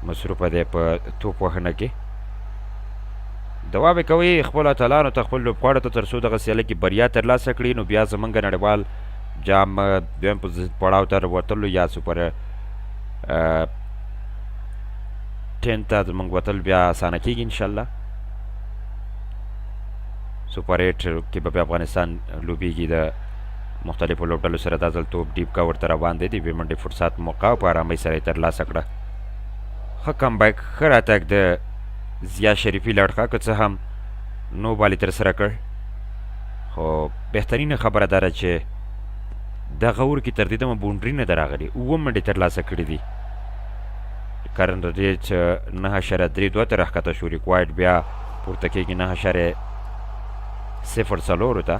مصروفه دی په توپ وهنه کې. دعا به کوي خپل اتلانو ته، خپل لوبغاړو ته، تر څو دغه سیالۍ کې بریا ترلاسه کړي. نو بیا زمونږ نړیوال جام دویم پړاو ته وتلو یا سوپر 10 ته زمونږ وتل بیا اسانه کېږي انشاءالله. سوپر 8 کې به بیا افغانستان لوبېږي د مختلفو لوبډلو سره. دا ځل توپ ډیپ کور ته روان دی، د یوې منډې فرصت موقع په آرامۍ سره یې ترلاسه کړه. ښه کمبک، ښه راتګ د ضیا شریفي له اړخه، که څه هم نو بال یې ترسره کړ، خو بهترینه خبره دا ده چې دغه اور کې تر دې دمه بونډري نه ده راغلې، 7 منډې ترلاسه کړې دي. کرنټ ریټ 9.32 ته راښکته شو، ریکوایډ بیا پورته کېږي 9.04 ته.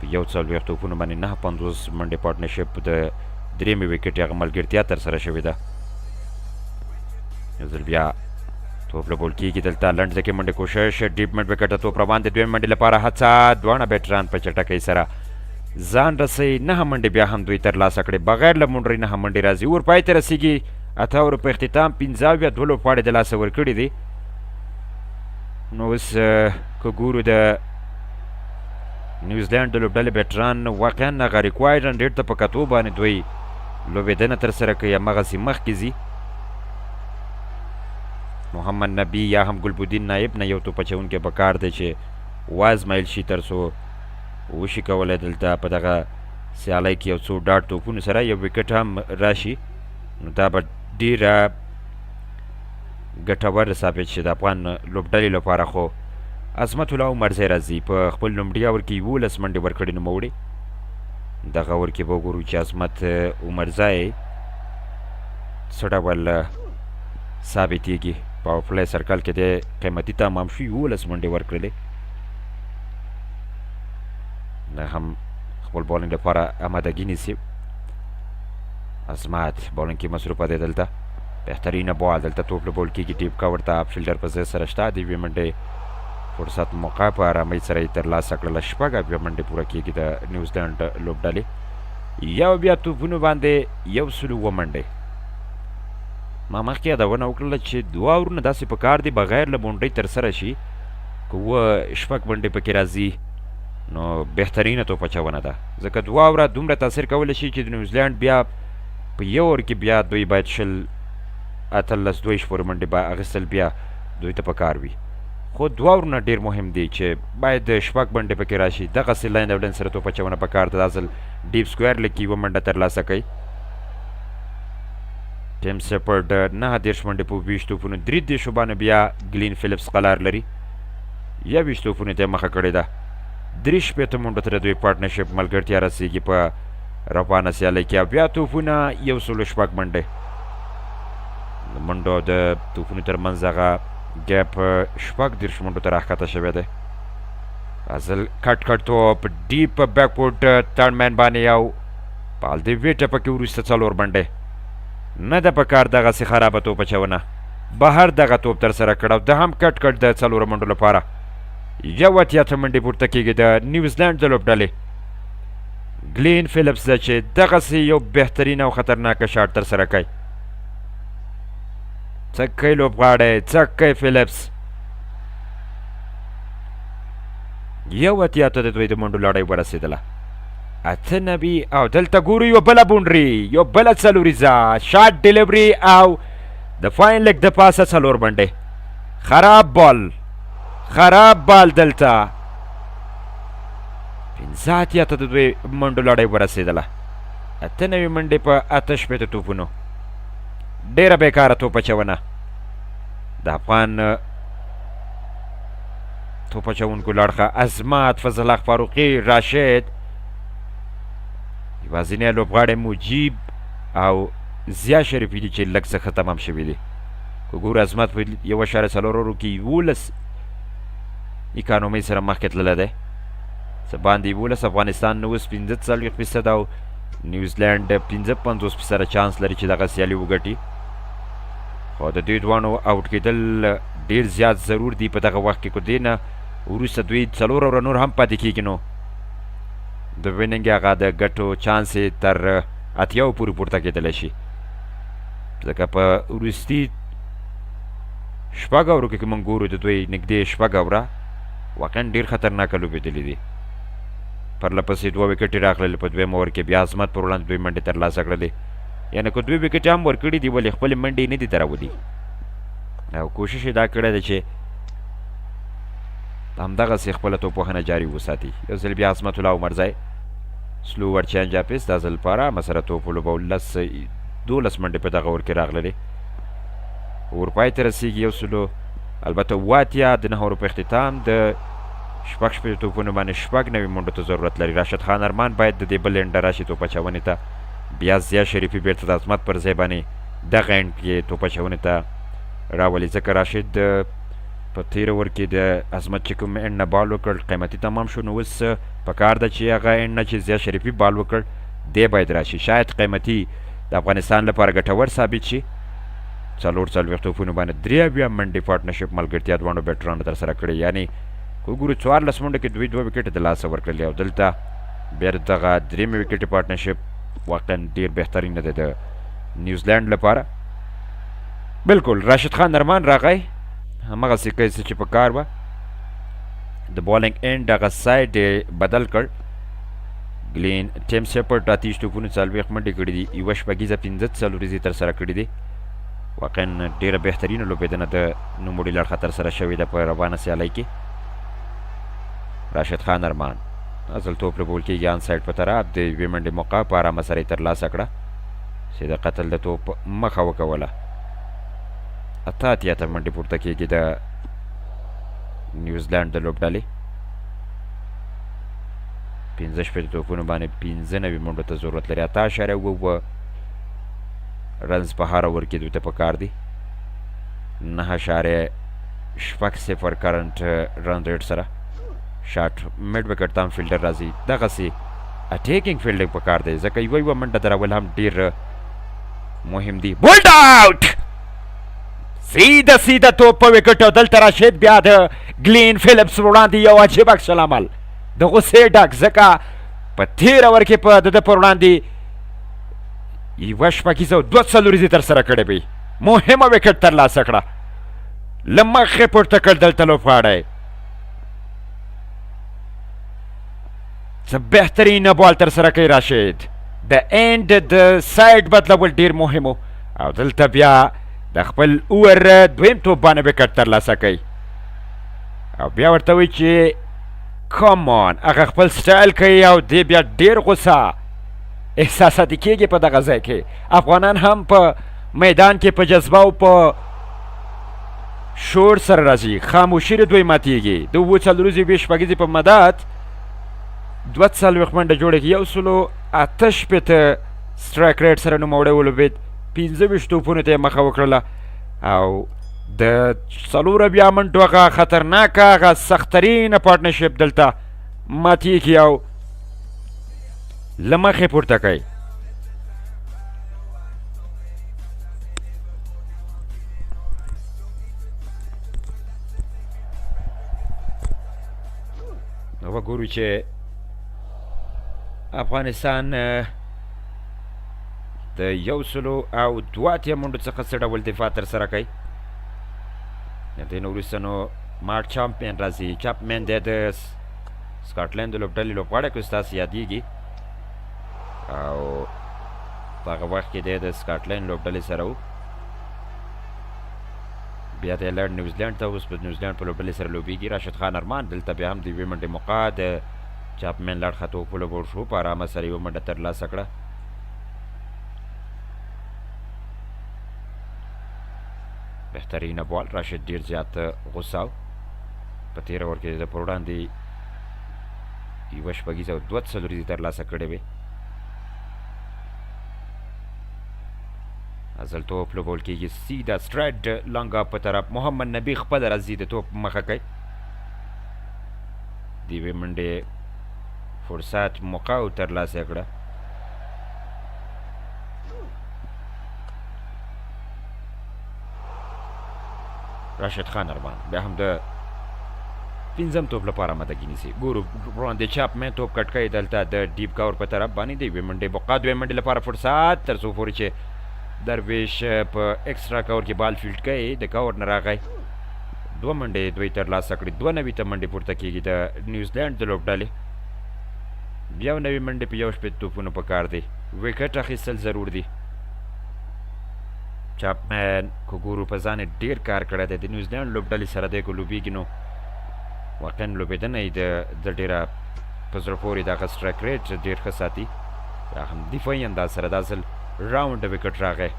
په 41 توپونو باندې 59 منډې پارټنرشپ د درېیمې ویکټې هغه ملګرتیا ترسره شوې ده. یو ځل بیا توپ لوبول کېږي دلته، لنډ ځای کې منډې کوشش، ډیپ منډ ویکټ ته توپ روان دی، دویمې منډې لپاره هڅه، دواړه بیټران په چټکۍ سره ځان رسوي. 9 منډې بیا هم دوی ترلاسه کړې، بغیر له منډرۍ 9 منډې راځي، اور پای ته رسېږي. 8 اورو په اختتام 75 دوه لوبغاړي د لاسه ورکړي دي. نو اوس که ګورو د نیوزلنډ د لوبډلې بیټران واقعا هغه ریکوایرډ رن ریټ ته په کتو باندې دوی لوبېدنه ترسره کوي، هماغسې مخکې ځي. محمد نبي یا هم ګلبدین نایب نه یو توپ اچوونکی په کار دی چې وازمایل شي، تر څو وشي کولی دلته په دغه سیالۍ کې یو څو ډاټ توپونو سره یو ویکټ هم راشي، نو دا به ډېره ګټور ثابت شي د افغان لوبډلې لپاره. خو عظمت الله عمرزی راځي، په خپل لومړي اور کې 11 منډې ورکړې نوموړي. دغه اور کې به وګورو چې عظمت عمرزی څه ډول ثابتېږي. پاور پلی سرکل کې دی قیمتي تمام شو، 11 منډې ورکړلې. نه هم خپل بالینګ لپاره آمادګي نیسي. عظمت بالینګ کې مصروفه دی. دلته بهترینه بال، دلته توپ لوبول کېږي ډیپ کور ته، فیلډر په ځای سره شته. د یوې منډې فرصت موقع په آرامۍ سره یې ترلاسه کړله. 76 منډې پوره کېږي د نیوزلنډ لوبډلې. یو بیا توپونو باندې 107 منډې. ما مخکې یادونه وکړله چې دوه اورونه داسې په کار دي بغیر له بونډۍ ترسره شي، که 6 منډې پکې راځي نو بهترینه توپ اچونه ده، ځکه دوه اوره دومره تاثیر کولی شي چې د نیوزلنډ بیا په یو اور کې بیا دوی باید 20، 18، 22 پورې منډې به اخیستل بیا دوی ته پکار وي. خو دوه اورونه ډېر مهم دي چې باید 6 منډې پکې راشي. دغسې لاین او لاین سره توپ اچونه پکار ده. دا ځل ډیپ سکویر لکې یوه منډه ترلاسه کوي. ټیم سیپرډ 39 منډې په 20 توپونو، 33 باندې بیا ګلین فلیپس قلار لري. 21 توپونو ته مخه کړې ده. 63 منډو ته د دوی پارټنرشپ ملګرتیا رسېږي په روانه سیالۍ کې. 70 توپونه 106 منډې. د منډو د توپونو ترمنځ هغه ګیپ 36 منډو ته راښکته شوی دی. ازل کټ کټ توپ ډیپ بیکورډ ترن مین باندې یو بال دی ویټه پکې وروسته 4 منډې. نه ده په کار دغسې خرابه توپ اچونه. بهر دغه توپ ترسره کړ او ده هم کټ کټ د 4 منډو لپاره 81 ته منډې پورته کېږي د نیوزلنډ د لوبډلې. ګلین فلیپس ده چې دغسې یو بهترین او خطرناک شاټ ترسره کوي. څه کوي لوبغاړی، څه کوي فلیپس. 81 ته د دوی د منډو لړۍ ورسېدله. 98 او دلته ګورو یو بله بونډري، یو بله څلوریزه شاټ ډیلیوري او د فاین لیګ د پاسه 4 منډې. خراب بال، خراب بال. دلته 85 ته د دوی منډو لړۍ ورسېدله. 98 منډې په 68 توپونو. ډېره بېکاره توپ اچونه د افغان توپ اچوونکو لړخه. عظمت، فضل حق فاروقي، راشد، یوازینی لوبغاړی مجیب او ضیا شریفي دي چې لږ څه ښه تمام شوي دي. که ګورو عظمت په 1.4 اورو کې 11 اکانومۍ سره مخکې تللی دی. څه باندې 11. افغانستان نو اوس 45 فیصده او نیوزلنډ 55 فیصده چانس لري چې دغه سیالي وګټي. خو د دوی دواړو اوټ کېدل ډېر زیات ضرور دي په دغه وخت کې. که دې نه وروسته دوی 4 اوره نور هم پاتې کېږي نو د winning هغه د ګټو چانس یې تر 80 پورې پورته کېدلی شي، ځکه په وروستي 6 اورو کې که موږ ګورو د دوی نږدې 6 اوره واقعا ډېر خطرناکه لوبېدلي دي. پرله پسې 2 ویکټې راغللې. په دویم اور کې بیا عظمت پر وړاندې دوی منډې ترلاسه کړلې. یعنې که دوی ویکټې هم ورکړي دي ولې خپلې منډې یې نه دي درولي او کوشش یې دا کړی دی چې همدغسې خپله توپوهنه جاري وساتي. یو ځل بیا عظمت الله عمرزی سلوور چینج اپیس، دا ځل په آرامه سره توپ ولوبول. 12 منډې په دغه اور کې راغللې. اور پای ته رسېږي یو سلو البته 87 د 9 اورو په اختتام د 66 توپونو باندې 96 منډو ته ضرورت لري. راشد خان ارمان باید د دې بل اینډ راشي توپ اچونې ته. بیا ضیا شریفي بېرته د عظمت پر ځای باندې دغه اینډ کې توپ اچونې ته راولي، ځکه راشد په تېر اور کې د عظمت چې کوم اینډ نه بال وکړ قیمتي تمام شو. نو اوس په کار ده چې هغه اینډ نه چې ضیا شریفي بال وکړ دی باید راشي، شاید قیمتي د افغانستان لپاره ګټور ثابت شي. 44 توپونو باندې 73 منډې پارټنرشپ ملګرتیا دواړو بیټرانو ترسره کړې. یعنې که وګورو 14 منډو کې دوی 2 ویکټې د لاسه ورکړلې او دلته بیا دغه درېیمې ویکټې پارټنرشپ واقعا ډېر بهترین دی د نیوزلنډ لپاره. بالکل راشد خان ارمان راغی همغسې کوي څه چې په کار وه. د بالینګ اینډ هغه سایډ یې بدل کړ. ګلین ټیم سیپرټ 28 توپونو 40 منډې کړې دي، یوه شپږیزه 5 څلوریزې ترسره کړې دي. واقعا ډېره بهترینه لوبېدنه د نوموړي له اړخه ترسره شوې ده په روانه سیالۍ کې. راشد خان ارمان ځل توپ لوبول کېږي آن سایډ په طرف، د یوې منډې موقع په آرامه سره یې ترلاسه کړه چې د قتل د توپ مخه وکوله. 88 ته منډې پورته کېږي د نیوزلنډ د لوبډلې. 65 توپونو باندې 95 منډو ته ضرورت لري. 8.7 رنز په هر اور کې دوی ته پکار دي. 9.60 کرنټ رن ریټ سره. شاټ میډ وکټ ته هم فیلډر راځي. دغسې اټیکینګ فیلډینګ پکار دی، ځکه یوه یوه منډه درول هم ډیر مهم دي. بولډ آوټ، سیده سیده توپ په وکټ، او دلته راشد بیا د ګلین فیلیپس وړاندې یو عجیب عکس العمل د غوسې ډک، ځکه په تېر اور کې په د ده پر وړاندې یوه شپږیزه او دوه څلوریزې ترسره کړې وې. مهمه وکټ ترلاسه کړه، له مخې پورته کړ دلته لوبغاړی. څه بهترینه بال ترسره کوي راشد. د اینډ د سایډ بدلول ډیر مهم، او دلته بیا د خپل اور دویم توپ باندې وکټ ترلاسه کوي، او بیا ورته وایي چې کم آن، هغه خپل سټایل کوي، او دی بیا ډیر غوسه احساساتي کېږي په دغه ځای کې. افغانان هم په میدان کې په جذبه او په شور سره راځي، خاموشي د دوی ماتیږي. د اووه څلوریزې ویې شپږیزې په مدد 42 منډه جوړه کړي، 168 سټرایک ریټ سره نوموړی ولوبېد، 25 توپونو ته یې مخه وکړله، او د 74 منډو هغه خطرناکه هغه سخترینه پارټنرشپ دلته ماتیږي او له مخې پورته کوي. نو وګورو چې افغانستان د 182 منډو څخه څه ډول دفاع ترسره کوي. د دې نه وروسته نو مارک چاپمن راځي. چاپمن دی د سکاټلند د لوبډلې لوبغاړی، که ستاسو یادېږي، او په هغه وخت کې دی د سکاټلند لوبډلې سره و. بیا دی لړ نیوزلند ته، اوس په نیوزلند په لوبډلې سره لوبېږي. راشد خان ارمان دلته بیا هم د یوې منډې موقع د چاپمن لړ خطو په لوبول شو، په ارامه سره یوه منډه ترلاسه کړه. بهترینه بال، راشد ډیر زیات غوسه و په تېر اور کې د پر وړاندې یوه شپږیزه او دوه څلوریزې ترلاسه کړې وې. ځل توپ لوبول کېږي سیده سټرایډ لانګ اپ په طرف، محمد نبي خپله راځي د توپ مخه کوي، د یوې منډې فرصت موقع او ترلاسه کړه. راشد خان ارمان بیا هم د پنځم توپ لپاره آمادګي نیسي. ګورو وړاندې چاپمن توپ کټ کوي دلته د ډیپ کور په طرف باندې، د یوې منډې موقع، دوې منډې لپاره فرصت، تر څو پورې چې درویش په اکسترا کور کې بال فیلډ کوي، د کور نه راغی، دوه منډې دوی ترلاسه کړې، 92 ته منډې پورته کېږي د نیوزلنډ د لوبډلې. 91 منډې په 61 توپونو پکار دی، ویکټ اخیستل ضرور دي. چاپمن که ګورو په ځان یې ډېر کار کړی دی، د نیوزلنډ لوبډلې سره دی که لوبېږي نو واقعا لوبېدنه یې د ډېره په زړه پورې، دغه سټرایک ریټ ډېر ښه ساتي. یا هم دفاعي انداز سره دا ځل راونډ ویکټ راغی،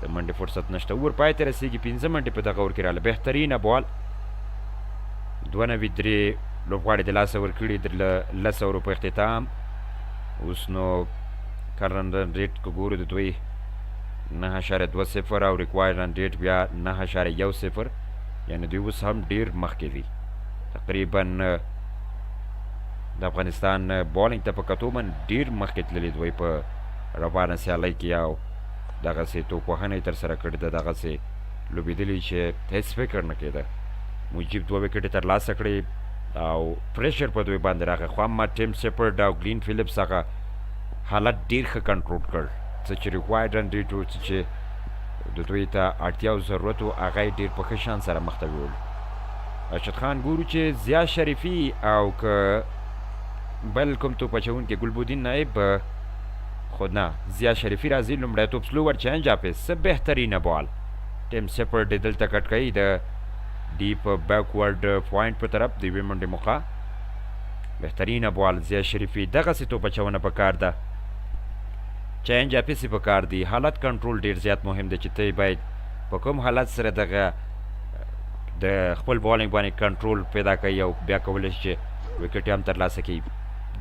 د منډې فرصت نشته، اور پای ته رسېږي، پنځه منډې په دغه اور کې راغله. بهترینه بال، 92 درې لوبغاړي د لاسه ورکړي د لس اورو په اختتام. اوس نو کرن رن ریټ که ګورو د دوی 9.20 او ریکوایر رن ریټ بیا 9.10، یعنی دوی اوس هم ډیر مخکې دي تقریبا. د افغانستان بالینګ ته په کتو باندې ډیر مخکې تللي دوی په روانه سیالۍ کې، او دغسې توپوهنه یې ترسره کړې ده، دغسې لوبېدلي چې هېڅ فکر نه کېده. مجیب دوه ویکټې ترلاسه کړې او پریشر په دوی باندې راغی، خو اما ټیم سپرډ او ګلین فیلیپس هغه حالت ډیر ښه کنټرول کړ، څه چې ریکوایرډ رن ریټ و، څه چې د دوی ته اړتیا او ضرورت و، هغه یې ډیر په ښه شان سره مخته ویوړ. راشد خان ګورو چې ضیا شریفي او که بل کوم توپ اچوونکی ګلبدین نایب، خو نه، ضیا شریفي راځي. لومړی توپ سلوور چینج اپیس، څه بهترینه بال، ټیم سپرډ دلته کټ کوي د ډیپ بیکورډ پوینټ په طرف، د یوې منډې موقع. بهترینه بال ضیا شریفي، دغسې توپ اچونه پکار ده، چینج اپیسې پکار دی. حالت کنټرول ډیر زیات مهم دی، چې ته باید په کوم حالت سره دغه د خپل بالینګ باندې کنټرول پیدا کوي او بیا کولی شي چې ویکټ هم ترلاسه کړي.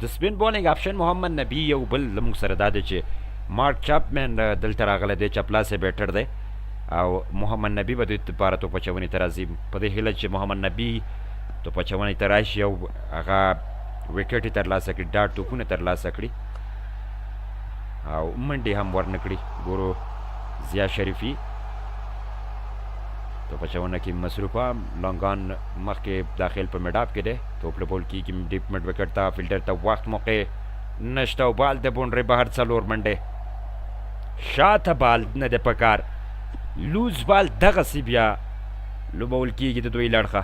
د سپین بالینګ اپشن محمد نبی یو بل زموږ سره دا دی چې مارک چاپمن دلته راغلی دی، چپلاسی بیټر دی، او محمد نبی به دوی لپاره توپ اچونې ته راځي، په دې هیله چې محمد نبی توپ اچونې ته راشي او هغه ویکټې ترلاسه کړي، ډاټ توپونه ترلاسه کړي او منډې هم ورنکړي. ګورو ضیا شریفي توپ اچونه کې مصروفه، لانګان مخکې داخل په میډاپ کې دی، توپ لوبول کېږي ډیپ مډ ویکټ ته، فیلډر ته وخت موقع نشته او بال د بونډرۍ بهر څلور منډې. شاته بال نه دی پکار، لوز بال دغسې بیا لوبول کېږي د دوی لړخه،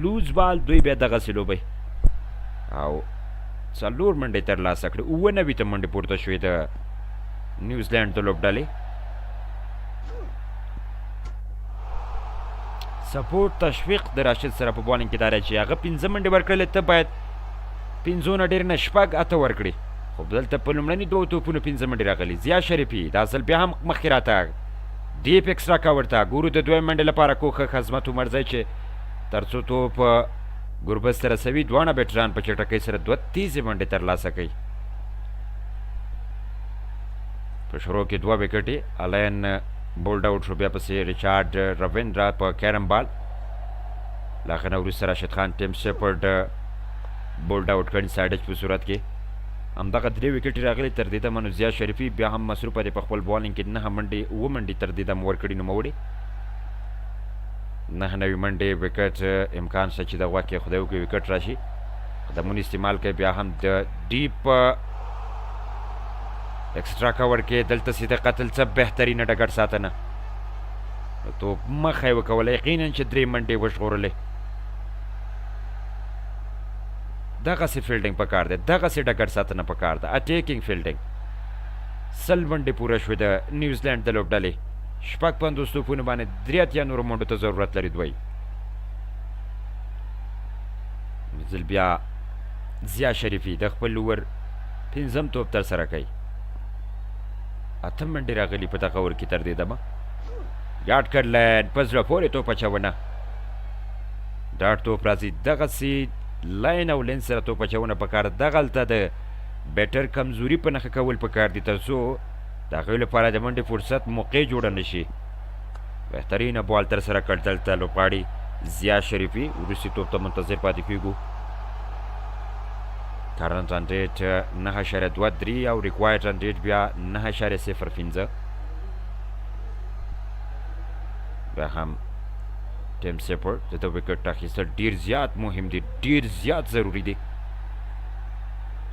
لوز بال دوی بیا دغسې لوبوي او څلور منډې ترلاسه کړې. 97 ته منډې پورته شوې د نیوزلینډ د لوبډلې. سپورټ تشویق د راشد سره په بالینګ کې دا دی چې هغه پنځه منډې ورکړلې، ته باید پنځو نه ډېر نه شپږ اته ورکړي، خو دلته په لومړني دوو توپونو پنځه منډې راغلي. ضیا شریفي دا ځل بیا هم مخکې راته ډیپ ایکسټرا کور ته ګورو د دویم منډې لپاره کوښښ عظمت عمرزی چې ترڅو توپ ګربز ته رسوي. دواړه بیټران په چټکۍ سره دوه تیزې منډې ترلاسه کوي. په شروع کې دوه ویکټې الین بولډ اوټ شو، بیا پسې ریچارډ رویندرا په کیرم بال، له هغه نه وروسته راشد خان ټیم سیپرډ بولډ اوټ کړ سایډ اچ په صورت کې. همدغه درې ویکټې راغلي تر دې دمه. نو ضیا شریفي بیا هم مصروفه دی په خپل بالینګ کې، نهه منډې اووه منډې تر دې دمه ورکړي نوموړي، 99 منډې ویکټ امکان شته چې د غوږ کې خدای وکړي ویکټ راشي. قدمونه استعمال کوي بیا هم د ډیپ ایکسټرا کور کې دلته سیده قتل څه بهترینه ډګر ساتنه، توپ مخه یې وکوله، یقینا چې درې منډې وژغورلې. دغسې فیلډینګ پکار دی، دغسې ډګر ساتنه پکار ده، اټیکینګ فیلډینګ. 100 منډې پوره شوې د نیوزلینډ د لوبډلې، 56 توپونو باندې 83 نورو منډو ته ضرورت لري دوی. ځل بیا ضیا شریفي د خپل لور پنځم توپ تر سره کوي. اته منډې راغلي په دغه اور کې تر دې دمه. یاد کړ لاین په زړه پورې توپ اچونه، ډاټ توپ راځي دغسې لاین او لین سره توپ اچونه پکار، دغلته د بیټر کمزوري په نښه کول پکار دي ترڅو د هغوی لپاره د منډې فرصت موقع جوړه نه شي. بهترینه بال تر سره کړ دلته لوبغاړي ضیا شریفي. وروستي توپ ته منتظر پاتې کېږو. کرنټ رن ریټ 9.23 او ریکوایرډ رن ریټ بیا 9.05. بیا هم ټیم سیپر د ده ویکټ اخیستل ډېر زیات مهم دي، ډېر زیات ضروري دي.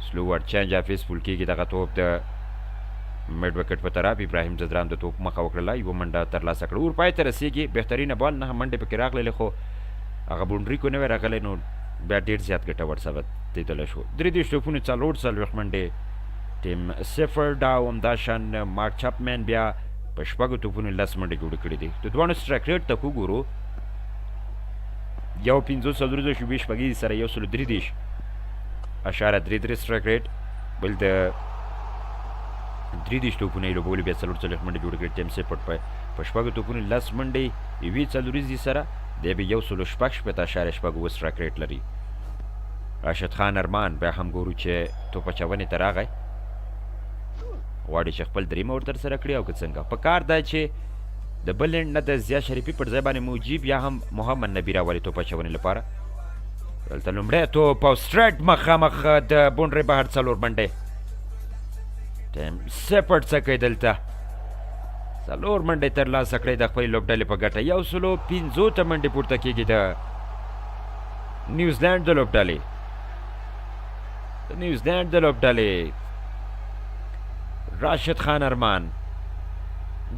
سلوور چینج افیس پول کېږي دغه توپ د میډ ویکټ په طرف. ابراهیم ځدران د توپ مخه وکړله، یوه منډه ترلاسه کړه، اور پای ته رسېږي. بهترینه بال، نهه منډې پکې راغللې خو هغه بونډري کو نه وی راغلی، نو بیا ډېر زیات ګټور ثابتېدلی شو. 33 توپونو 44 منډې ټیم سیفرډ او همداشان مارک چپمن بیا په شپږو توپونو لس منډې جوړې کړې دي. د دواړو سټرایک ریټ ته وګورو، 1.50 څلوریزو شوبې شپږیزې سره 133.33 سټرایک ریټ، بل د 33 توپونه یې لوبولي بیا 44 منډې جوړې کړې. ټیم سیفرډ په شپږو توپونو لس منډې یوې څلوریزې سره دی به 166.67 سټرایک ریټ لري. راشد خان ارمان بیا هم ګورو چې توپ اچونې ته راغی، غواړي چې خپل دریم اور ترسره کړي او که څنګه. په کار ده چې د بل اند نه د ضیا شریفي پر ځای باندې مجیب یا هم محمد نبي راولي توپ اچونې لپاره. دلته لومړی توپ او سټریټ مخامخ د بونډرې بهر څلور منډې. ټیم سیپرډ څه کوي دلته؟ څلور منډې ترلاسه کړې د خپلې لوبډلې په ګټه. 105 ته منډې پورته کېږي د نیوزلینډ د لوبډلې. د نیوزلینډ د لوبډلې راشد خان ارمان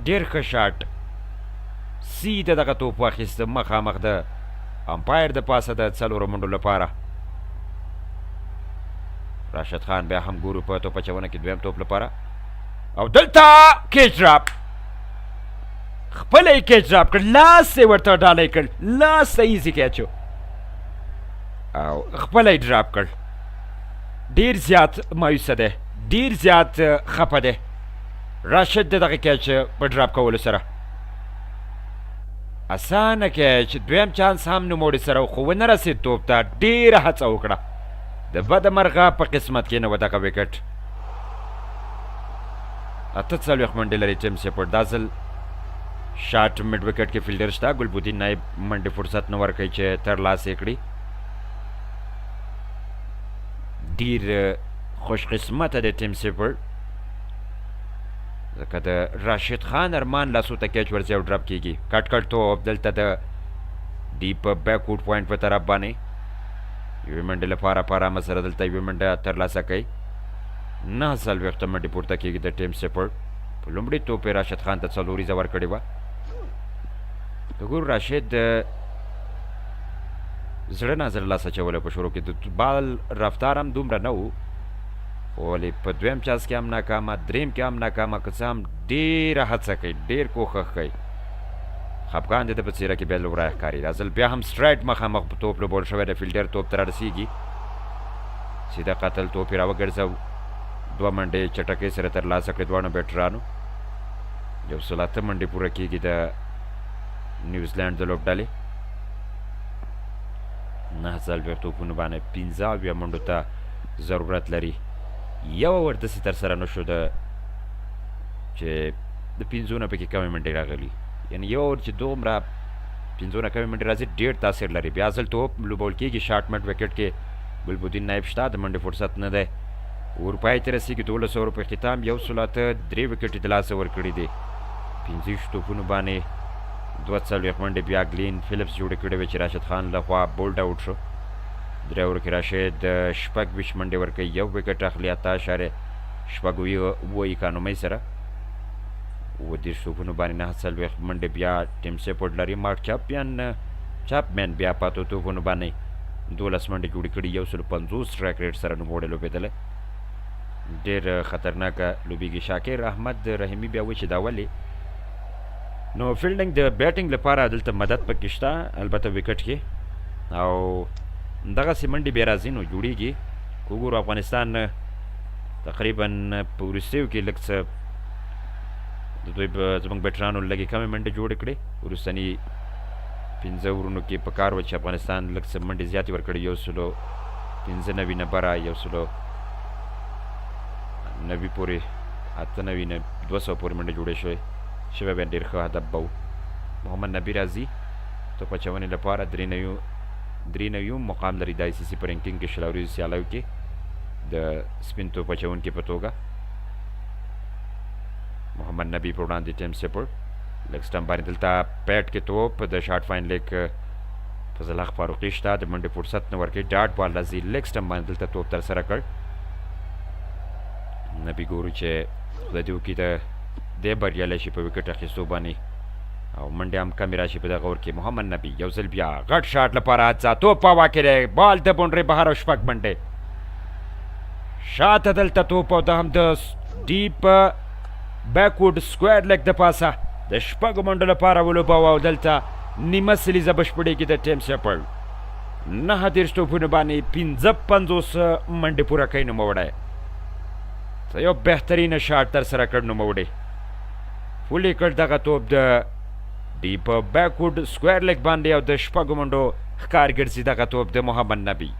ډېر ښه شاټ، سیده دغه توپ واخیست مخامخ د امپایر د پاسه د څلورو منډو لپاره. راشد خان بیا هم ګورو په توپ اچونه کې دویم توپ لپاره او دلته کیچ ډراپ، خپله یې کیچ ډراپ کړ، لاس یې ورته ډالۍ کړ، لاس ته ایزي کیچ او خپله یې ډراپ کړ. ډیر زیات مایوسه دی، ډیر زیات خپه دی راشد د دغه کیچ په ډراپ کولو سره. اسانه کیچ، دویم چانس هم نوموړي سره خو ونه رسېد توپ ته، ډېره هڅه وکړه، د بده مرغه په قسمت کې نه وه دغه ویکټ. 48 منډې لري ټیم سیپرډ، دا ځل شارټ مډ وکټ کې فیلډر شته، ګلبدین نایب منډې فرصت نه ورکوي چې ترلاسه یې کړي. ډیر خوش قسمته دی ټیم سیپر، ځکه د راشد خان ارمان لاسو ته کیچ ورځي او ډرپ کیږي. کټ کټ توپ دلته د ډیپ بیکورډ پوینټ په طرف باندې یوې منډې لپاره په آرامه سره دلته یوه منډه ترلاسه کوي. 49 منډې پورته کیږي د ټیم سیپر. په لومړي توپ یې راشد خان ته څلوریزه ورکړې وه. که ګورو راشد زړه نا زړه لاس اچولی په شروع کې، د بال رفتار هم دومره نه و، خو ولې په دویم چانس کې هم ناکامه، دریم کې هم ناکامه، که څه هم ډېره هڅه کوي، ډېر کوښښ کوي. خپګان د ده په څېره کې بیا له ورایه ښکاري. دا ځل بیا هم سټرایټ مخامخ توپ لوبول شوی، د فیلډر توپ ته رارسېږي، سیده قتل توپ یې راوګرځاو. دوه منډې چټکۍ سره ترلاسه کړې دواړو بیټرانو. 108 منډې پوره کېږي د نیوزلینډ د لوبډلې. 49 توپونو باندې 75 منډو ته ضرورت لري. یو اور داسې ترسره نه شو د چې د پنځو نه پکې کمې منډې راغلي، یعنی یو اور چې دومره پنځو نه کمې منډې راځي ډېر تاثیر لري. بیا ځل توپ لوبول کېږي شارټ مډ وکټ کې، ګلبدین نایب شته، د منډې فرصت نه دی. اور پای ته رسېږي. 12 اورو په اختتام 108، درې وکټې د لاسه ورکړي دي. 25 توپونو باندې 42 منډې بیا ګلین فلیپس جوړې کړې وې چې راشد خان له خوا بولډ اوټ شو. درې اورو کې راشد 26 منډې ورکوي، یو وکټ اخلي 8.67 اکانومۍ سره. 37 توپونو باندې 49 منډې بیا ټیم سیپورډ لري. مارک چاپمن بیا په اتو توپونو باندې 12 منډې جوړې کړي، 150 سټرایک ریټ سره نوموړی لوبېدلی، ډېر خطرناکه لوبېږي. شاکر احمد رحیمي بیا و چې دا ولې نو فیلډینګ د بیټینګ لپاره دلته مدد پکې شته، البته وکټ کې او دغسې منډې بیا راځي نو جوړېږي. که وګورو افغانستان تقریبا په وروستیو کې لږ څه د دوی زموږ بیټرانو لږې کمې منډې جوړې کړې. وروستني پنځه اورونو کې په کار وه چې افغانستان لږ څه منډې زیاتې ورکړې، 195 نه بره 190 پورې، 98 نه 200 پورې منډې جوړې شوې شوی به ډېر ښه هدف به و. محمد نبي راځي توپ اچونې لپاره، 93 مقام لري د آی سي سي په رینکینګ کې 20 اوریزو سیالیو کې د سپین توپ اچونکي په توګه. محمد نبي په وړاندې ټیم سپر لږ سټمپ باندې دلته پیټ کې توپ د شارټ فاین لیک فضل حق فاروقي شته، د منډې فرصت نه ورکوي. ډاټ بال راځي، لږ سټمپ باندې دلته توپ ترسره کړ. نبي ګورو چې خدای دې وکړي دی بریالی شي په وکټ اخیستو باندې او منډې هم کمې راشي په دغه اور کې. محمد نبي یو ځل بیا غټ شاټ لپاره هڅه، توپ په هوا کې دی، بال د بونډرۍ بهر او شپږ منډې. شاته دلته توپ او د هم د ډیپ بیکورډ سکویر لیک د پاسه د شپږو منډو لپاره ولوباوه او دلته نیمه سلیزه بشپړېږي د ټیم سیپر. 39 توپونو باندې 55 منډې پوره کوي نوموړی. څه یو بهترینه شاټ ترسره کړ نوموړي، فولې کړ دغه توپ د ډیپ بیکورډ سکویر لیک باندې او د شپږو منډو ښکار ګرځي دغه توپ د محمد نبي.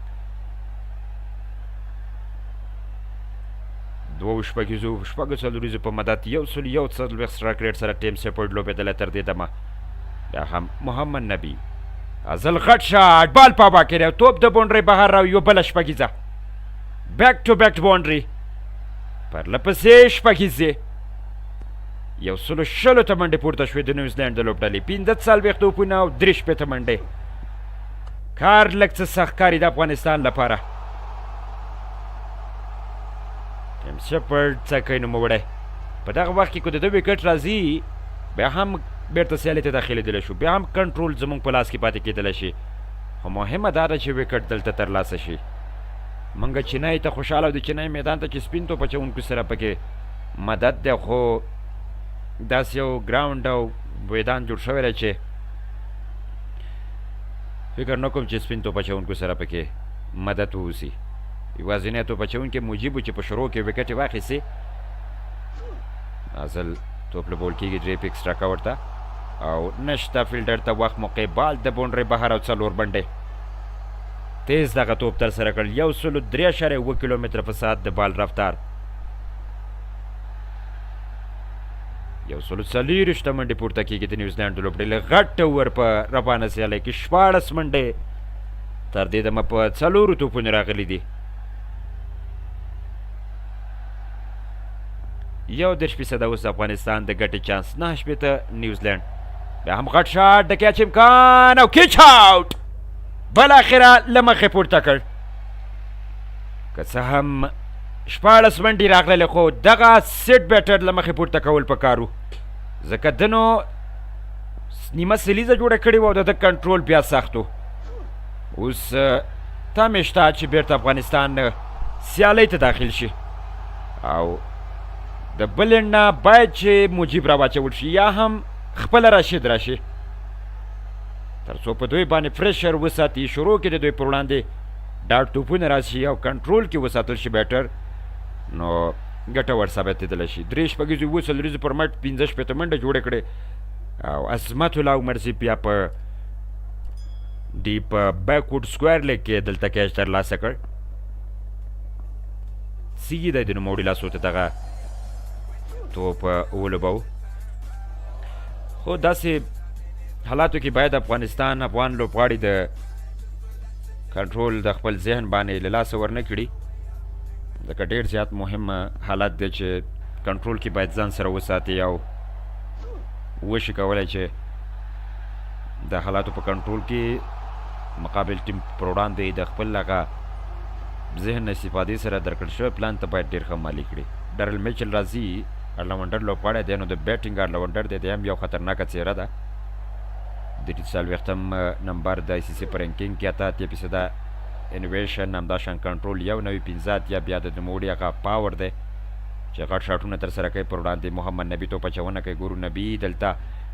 دوو شپږیزو شپږو څلوریزو په مدد 141 سټرایک ریټ سره ټیم سیپورډ لوبېدلی تر دې دمه. بیا هم محمد نبي ازل غټ شاټ، بال په هوا کې دی، توپ د بونډرۍ بهر او یو بله شپږیزه، بیک ټو بیک بونډري، پرله پسې شپږیزې. 120 ته منډې پورته شوې د نیوزلینډ د لوبډلې، 45 توپونه او 63 منډې. کار لږ څه سخت کاري د افغانستان لپاره. ټیم شپرډ څه کوي نوموړی په دغه وخت کې؟ که د ده وکټ راځي بیا هم بیرته سیالۍ ته داخلېدلی شو، بیا هم کنټرول زموږ په لاس کې پاتې کېدلی شي، خو مهمه دا ده چې وکټ دلته ترلاسه شي. موږ چینای ته خوشحاله او د چینای میدان ته چې سپین توپ اچوونکو سره پکې مدد دی، خو داسې یو ګراونډ او میدان جوړ شوی دی چې فکر نه کوم چې سپین توپ اچوونکو سره پکې مدد واوسي. یوازینی توپ اچوونکی مجیب و چې په شروع کې ویکټې واخیستې. ازل توپ لوبول کېږي درې پیک سټرا کور ته او نشته فیلډر ته وخت موقع، بال د بونډرۍ بهر او څلور منډې. تیز دغه توپ ترسره کړ، 103.7 کیلومتره په ساعت د بال رفتار. 124 منډې پورته کېږي د نیوزلنډ د لوبډلې غټ اور په روانه سیالۍ کې. 16 منډې تر دې دمه په څلورو توپونو راغلي دي. 31% اوس افغانستان د ګټې چانس، 69 نیوزلنډ. بیا هم غټ شاټ، د کیچ امکان او کیچ آوټ، بالاخره له مخې پورته کړ. که څه هم 16 منډې راغللې، خو دغه سیټ بیټر له مخې پورته کول پکار و، ځکه ده نو نیمه سلیزه جوړه کړې وه او د ده کنټرول بیا سخت و. اوس تمې شته چې بیرته افغانستان سیالۍ ته داخل شي او د بل نه باید چې مجیب راواچول شي یا هم خپله راشد راشي، ترڅو په دوی باندې پریشر وساتي، شروع کې د دوی پر وړاندې ډاټ توپونه راشي او کنټرول کې وساتل شي بیټر، نو ګټور ثابتېدلی شي. درې شپږیزې اووه څلوریزې پر مټ 65 منډه جوړې کړې او عظمت الله عمرزي بیا په ډیپ بیکورډ سکویر لیګ کې دلته کیچ ترلاسه کړ. سیګي دی د نوموړي لاسو ته دغه توپ ولوباو. خو داسې حالاتو کې باید افغانستان افغان لوبغاړي د کنټرول د خپل ذهن باندې له لاسه ورنه کړي، ځکه ډېر زیات مهم حالت دی چې کنټرول کې باید ځان سره وساتي او وشي کولی چې د حالاتو په کنټرول کې مقابل ټیم پر وړاندې د خپل هغه ذهن استفادې سره درکړل شوی پلان ته باید ډېر ښه مالي کړي. ډرل میچل راځي، الراونډر لوبغاړی دی، نو د بیټینګ الراونډر دی، دی هم یو خطرناکه څېره ده. د 40 نمبر د آی سي سي په رینکینګ کې، 88% انویشن، همداشان کنټرول 91.85 بیا د نوموړي هغه پاور دی چې غټ شاټونه ترسره کوي. پر وړاندې محمد نبي توپ اچونه کوي. ګورو نبي دلته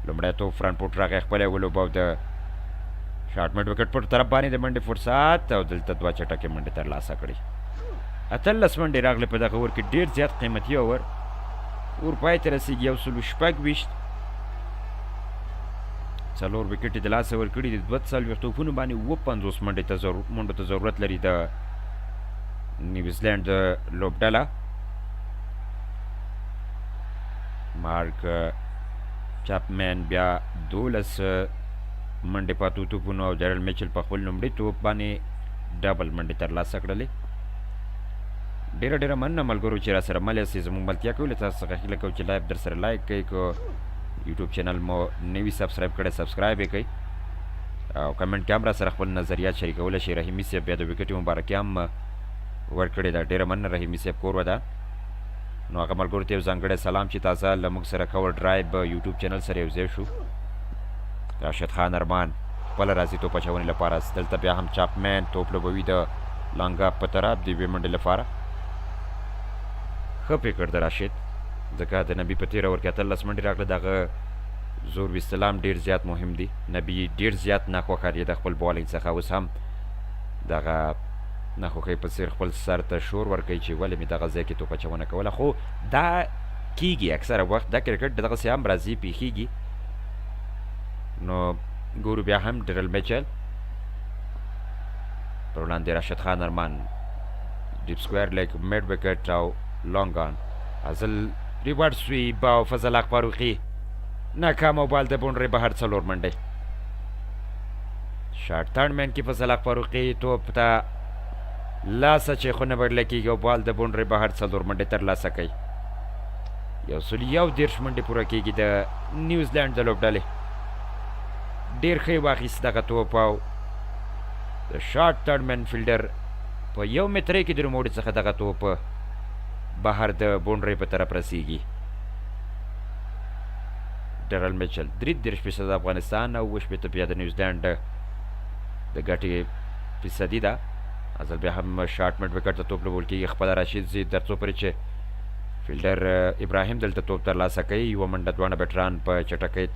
لومړی توپ فرنټ فوټ راغی، خپلی ولوباو، د شارټ میډ وکټ پر طرف باندې د منډې فرصت او دلته دوه چټکې منډې ترلاسه کړې. 18 منډې راغلې په دغه اور کې، ډېر زیات قیمتي اور. اور پای ته رسېږي، 126، څلور وکټې د لاسه ورکړي دي. 42 توپونو باندې 57 منډې ته منډو ته ضرورت لري د نیوزلنډ د لوبډله. مارک چاپمن بیا 12 منډې په اتو توپونو او جرل میچل په خپل لومړي توپ باندې ډبل منډې ترلاسه کړلې. ډېره ډېره مننه ملګرو چې را سره مل یاستئ، زموږ ملتیا کوئ. له تاسو څخه هیله کوو چې لایف در سره لایک کړئ، که یوټیوب چینل مو نوي سبسکرایب کړی سبسکرایب یې کړئ او کمنټ کې هم را سره خپل نظریات شریکولی شئ. رحیمي صاحب بیا د وکټې مبارکي هم ورکړې ده، ډېره مننه رحیمي صاحب، کور وده. نو هغه ملګرو ته یو ځانګړی سلام چې تازه له موږ سره کور ډرایب یوټیوب چینل سره یو ځای شو. راشد خان ارمان خپله راځي توپ اچونې لپاره، دلته بیا هم چاپمن توپ لوبوي د لانګ اپ په طرف د یوې منډې لپاره. ښه فکر د راشد، ځکه د نبي په تېر اور کې 18 منډې راغله، د هغه زور ویستل هم ډېر زیات مهم دي. نبي ډېر زیات ناخوښه دی د خپل بالینګ څخه، اوس هم دغه ناخوښۍ په څېر خپل سر ته شور ورکوي چې ولې مې دغه ځای کې توپ اچونه کوله. خو دا کیږي اکثره وخت، دا کرکټ دغسې هم راځي پیښیږي. نو ګورو بیا هم ډرل میچل پر وړاندې راشد خان ارمان، ډیپ سکویر لیګ، میډ وکټ او لانګ آن. ازل ریوارډ سویب او فضل حق فاروقي ناکام او بال د بونډرې بهر، څلور منډې. شارټ ترن مین کې فضل حق فاروقي توپ ته لاس اچوي خو نه بډله کېږي او بال د بونډرې بهر، څلور منډې ترلاسه کوي. 131 منډې پوره کېږي د نیوزلنډ د لوبډلې. ډېر ښه یې واخیست دغه توپ او د شارټ ترن مین فیلډر په یو مترۍ کې د نوموړي څخه دغه توپ بهر د بونډرۍ په طرف رسیږي. ډرل میچل 33% افغانستان او 67 بیا د نیوزلنډ د ګټې فیصدي ده. ځل بیا هم شارټ میډ وکټ ته توپ لوبول کېږي، خپله راشد ځي تر څو پورې چې فیلډر ابراهیم دلته توپ ترلاسه کوي. یوه منډه دواړه بیټران په چټکۍ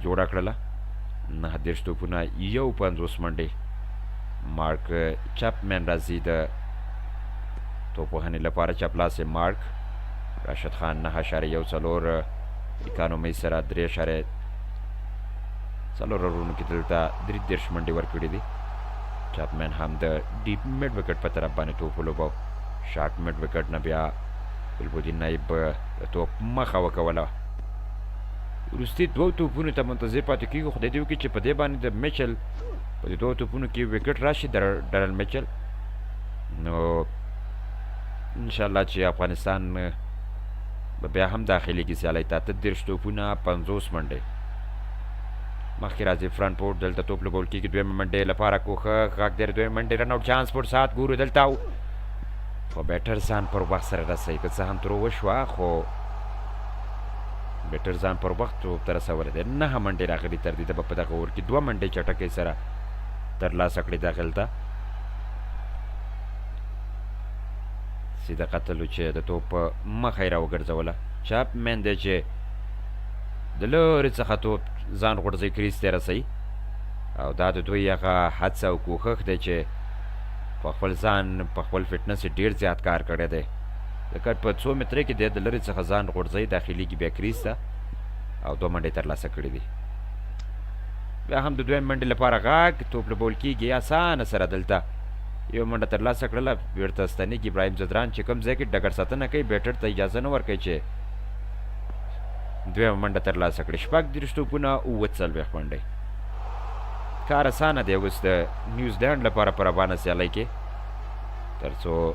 جوړه کړله. 39 توپونه 51 منډې. مارک چپمن راځي د توپ وهنې لپاره، چپ لاسی مارک. راشد خان 9.14 اکانومۍ سره 3.4 اورونو کې دلته 33 منډې ورکړې دي. چاپمن هم د ډیپ میډ وکټ په طرف باندې توپ ولوباو، شارټ میډ وکټ نه بیا ګلبدین نایب د توپ مخه وکوله. وروستي دوو توپونو ته منتظر پاتې کېږو. خدای دې وکړي چې په دې باندې د میچل په دې دوو توپونو کې وکټ راشي، د ډرل میچل، نو انشاءالله چې افغانستان به بیا هم داخلېږي سیالۍ ته. 38 توپونه، 50 منډې. مخکې راځي فرنټ فوټ، دلته توپ لوبول کېږي. دویمې منډې لپاره کوښښ، غږ دی دویمې منډې، رن اوټ چانس، فرصت ګورو دلته، خو بیټر ځان پر وخت سره رسوي. که څه هم ترو وشوه، خو بیټر ځان پر وخت توپ ته رسولی دی. 9 منډې راغلي تر دې دمه په دغه اور کې، 2 منډې چټکۍ سره ترلاسه کړې. دغلته سیده قتل چې د توپ مخه یې راوګرځوله. چاپمن دی چې د لرې څخه توپ ځان غورځوي، کریس ته رسوي، او دا د دوی هغه هڅه او کوښښ دی چې په خپل ځان، په خپل فټنس یې ډېر زیات کار کړی دی، ځکه په څو مترې کې دی د لرې څخه ځان غورځوي، داخلېږي بیا کریس ته، او 2 منډې ترلاسه کړې دي. بیا هم د دویم منډې لپاره غږ، توپ لوبول کېږي اسانه سره. دلته یو منډه ترلاسه کړله، بیرته ستنېږي ابراهیم ځدران چې کوم ځای کې ډګر ساتنه کوي، بیټر ته اجازه نه ورکوي چې دویمه منډه ترلاسه کړي. 36 توپونه، 47 منډې. کار اسانه دی اوس د نیوزلنډ لپاره په روانه سیالۍ کې، ترڅو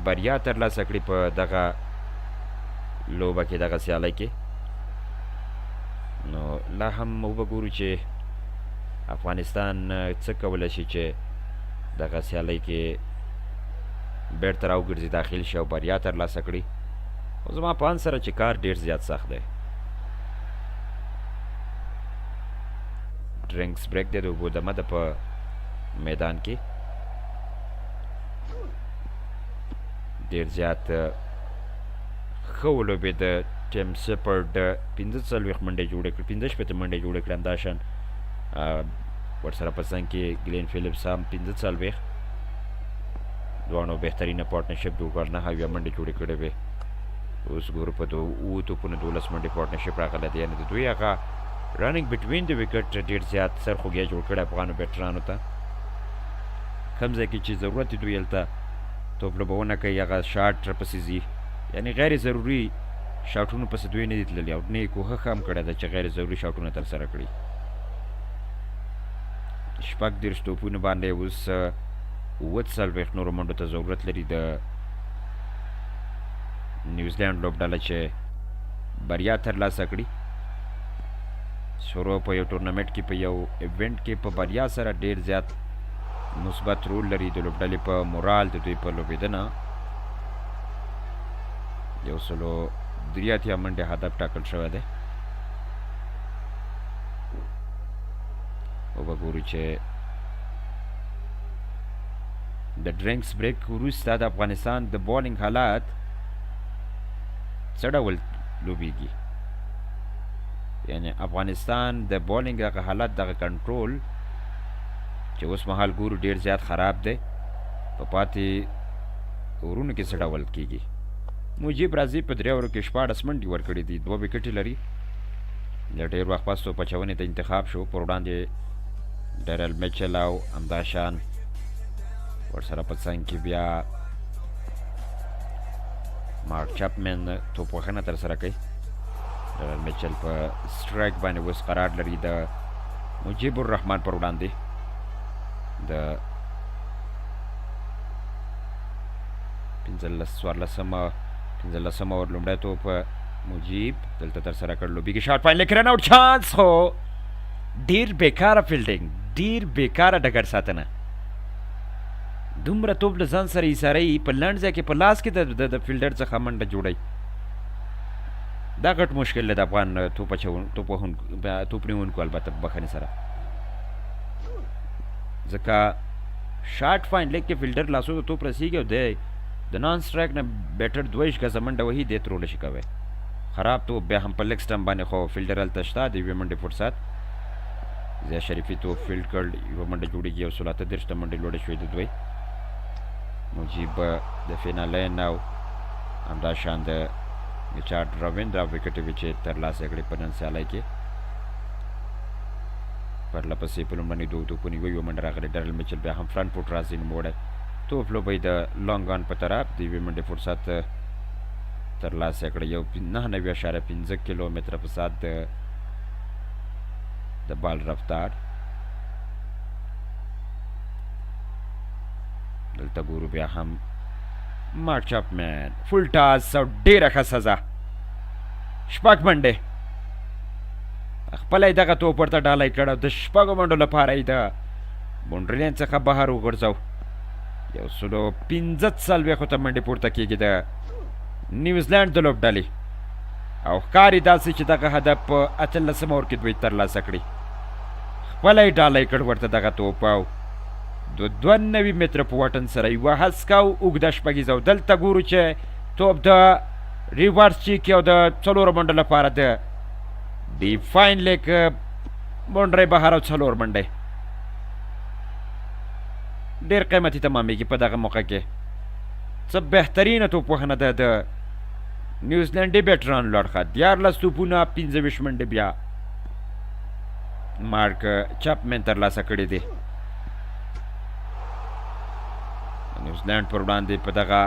بریا ترلاسه کړي په دغه لوبه کې، دغه سیالۍ کې. نو لا هم وبه ګورو چې افغانستان څه کولی شي چې دغه سیالۍ کې بیرته راوګرځي، داخل شي او بریا ترلاسه کړي. خو زما په اند سره چې کار ډیر زیات سخت دی. ډرینکس بریک دی، د اوبو دمه ده په میدان کې. ډیر زیات ښه ولوبېد ټیم سپرډ، 45 منډې جوړې کړې، 65 منډې جوړې کړې. همداشان ورسره په څنګ کې ګلین فیلیپس هم 45. دواړو بهترینه پارټنرشپ جوړ کړ، 79 منډې جوړې کړې وې. اوس ګورو په 7 توپونو 12 منډې پارټنرشپ راغلی دی. یعنې د دوی هغه رننګ بټوین د وکټ ډېر زیات سرخوږی جوړ کړی افغانو بیټرانو ته. کوم ځای کې چې ضرورت دوی هلته توپ لوبونه کوي، هغه شاټ پسې ځي، یعنې غیر ضروري شاټونو پسې دوی نه دي تللي، او نه یې کوښښ هم کړی دی چې غیر ضروري شاټونه ترسره کړي. 36 توپونو باندې اوس 47 نورو منډو ته ضرورت لري د نیوزلنډ لوبډله چې بریا ترلاسه کړي. سورو په یو ټورنمنټ کې، په یو ایونټ کې په بریا سره ډیر زیات مثبت رول لري د لوبډلې په مورال، د دوی په لوبېدنه. 183 منډې هدف ټاکل شوی دی. وبه ګورو چې د ډرینکس بریک وروسته د افغانستان د بالینګ حالات څه ډول لوبیږي. یعنی افغانستان د بالینګ دغه حالت، دغه کنټرول چې اوس مهال ګورو ډیر زیات خراب دی، په پاتې اورونو کې څه ډول کیږي. مجیب راځي په 3 اورو کې 16 منډې ورکړې دي، 2 ویکټې لري. له ډېر وخت پس توپ اچونې ته انتخاب شو پر وړاندې ډیرل میچل، او همداشان ورسره په څنګ کې بیا مارک چپمن توپ وهنه ترسره کوي. ډیرل میچل په سټرایک باندې اوس قرار لري د مجیب الرحمن پر وړاندې. د 15 څوارلسمه پنځلسمه اور لومړی توپ مجیب دلته ترسره کړ، لوبیږي شاټ فاین لیک، رن اوټ چانس، خو ډیر بیکاره فیلډینګ، ډیر بیکاره ډګر ساتنه. دومره توپ له ځان سره ایساروي، په لنډ ځای کې په لاس کې د فیلډر څخه منډه جوړوي. دا غټ مشکل دی د افغان توپ اچون توپ وهونکو، توپ نیونکو، البته په بخښنې سره، ځکه شارټ فاین لیک کې فیلډر لاسو ته توپ رسیږي او دی د نان سټرایک نه بیټر 22 ګزه منډه وهي، دی ترو نشي کوی. خراب توپ بیا هم په لیګ سټمپ باندې، خو فیلډر هلته شته. د یوې منډې فرصت، ضیا شریفي توپ فیلډ کړ، یوه منډه جوړیږي، 138 ته منډې لوړې شوې د دوی. مجیب د فینالین او همداشان د ریچارډ راویندرا ویکټې وې چې ترلاسه کړې په نن سیالۍ کې. پرله پسې په لومړنیو دوو توپونو یوه یوه منډه راغلې. ډرل میچل بیا هم فرنټ فوټ راځي، نوموړی توپ لوبوي د لانګ آن په طرف، د یوې منډې فرصت. ترلاسه کړه، یو 99.5 کیلو متره په ساعت د بال رفتار. دلته ګورو بیا هم مارک چاپمن فول ټاس او ډیره ښه سزا، 6 منډې خپله یې دغه توپ ورته ډالۍ کړ او د 6 منډو لپاره یې د باونډري لاین څخه بهر وغورځاو. 145 ته منډې پورته کېږي د نیوزلنډ د لوبډلې او ښکاري داسې چې دغه هدف په 18 اور کې دوی ترلاسه کړي. خپله یې ډالۍ کړ ورته دغه توپ او د 92 متره په واټن سره یوه هسکه او اوږده شپږیزه. او دلته ګورو چې توپ د ریورس چیکي او د 4 منډو لپاره د ډیفاین لیک باونډرۍ بهر او 4 منډې ډېر قیمتي تمامېږي په دغه موقع کې. څه بهترینه توپ وهنه ده د نیوزلنډي بیټرانو له اړخه، 13 توپونه 25 منډې بیا مارک چپمن ترلاسه کړې دي. نیوزلنډ پر وړاندې په دغه